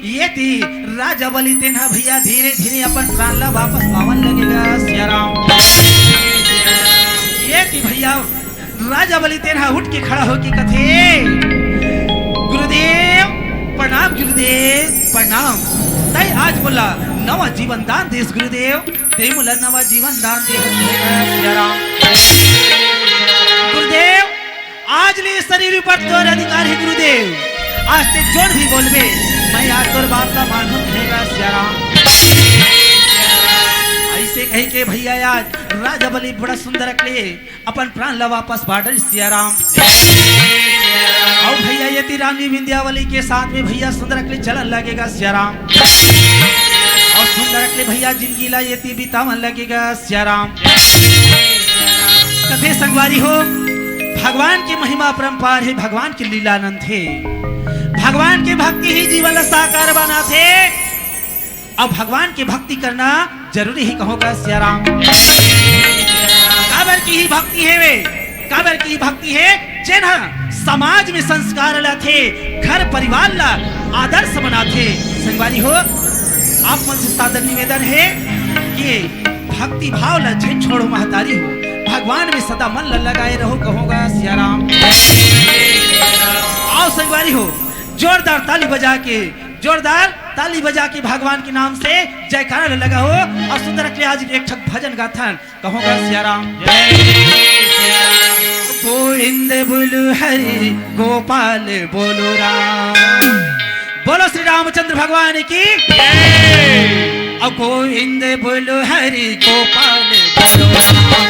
ये थी राजा बलि तेन ह भैया धीरे धीरे अपन प्राण ला वापस पावन लगेगा सियाराम। ये थी भैया राजा बलि तेन ह उठ के खड़ा होके कथे, गुरुदेव प्रणाम, गुरुदेव प्रणाम। तै आज मोला नवा जीवन दान देस गुरुदेव, तै मोला नवा जीवन दान दे हस सियाराम। गुरुदेव, आज ले शरीर ऊपर तोर अधिकार हे गुरुदेव, आज तै जोन भी बोलबे, मैं आज तोर बात ला मानहूं कहेगा सियाराम। अइसे कहि के भैया आज राजा बलि बड़ा सुंदर अकले अपन प्राण ला वापस बाढ़ सियाराम। अउ भैया ये थी रानी विंध्यावली के साथ में भैया सुंदर अकले चलन लगेगा सियाराम। अउ सुंदर अकले भैया जिंदगी ला ये थी बितावन लगेगा सियाराम। कथे संगवारी हो, भगवान के महिमा अपरंपार हे, भगवान के लीला अनंत हे। भगवान के भक्ति ही जीवन ला साकार बनाथे। अउ भगवान के भक्ति करना जरूरी हे कहोगा सियाराम। काबर की ही भक्ति हे वे, काबर की ही भक्ति हे, जेन ह समाज में संस्कार लाथे, घर परिवार ला आदर्श बनाथे। संगवारी हो, आप मन से सादर निवेदन हे कि भक्ति भाव ला झन छोड़ो महतारी हो, भगवान में सदा मन ला लगाए रहो कहोगा सियाराम। आओ संगवारी हो, जोरदार ताली बजा के, जोरदार ताली बजा के भगवान के नाम से जयकारा लगा हो। अउ सुंदर अकले आज एक ठक भजन गाथन, कहो गा सिया राम। गोविंद बोलो हरि, गोपाल बोलो राम। बोलो श्री रामचंद्र भगवान की। अउ गोविंद बोलो हरि, गोपाल बोलो राम।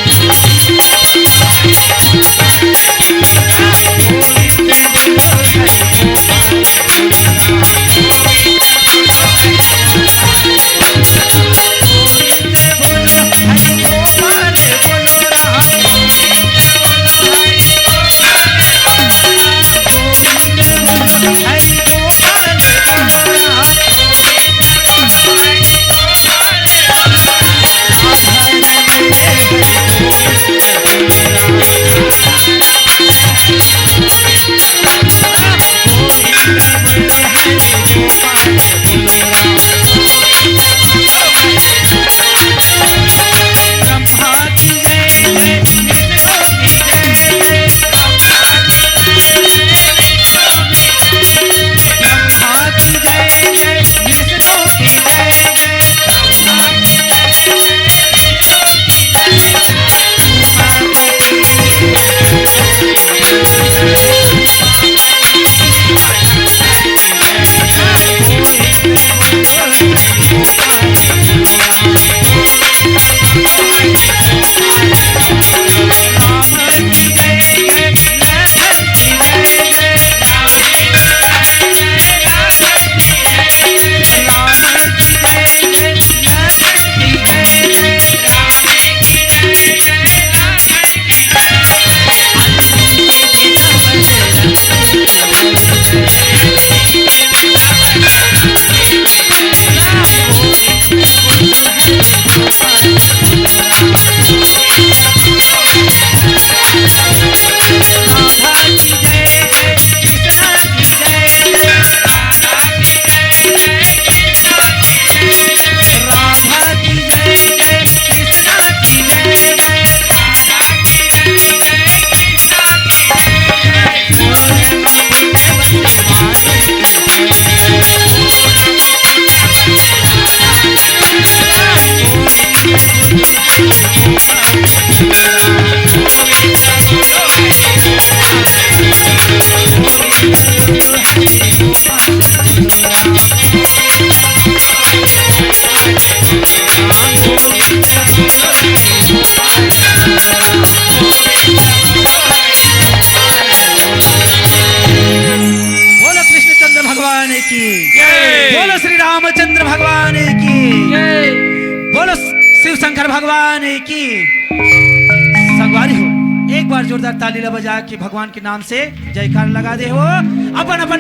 बोलो कृष्णचंद्र भगवान की। जय। बोलो श्री रामचंद्र भगवान की। जय। बोलो शिव शंकर भगवान की। संगवारी हो, एक बार जोरदार ताली ला बजा के भगवान के नाम से जयकार लगा दे हो। अपन अपन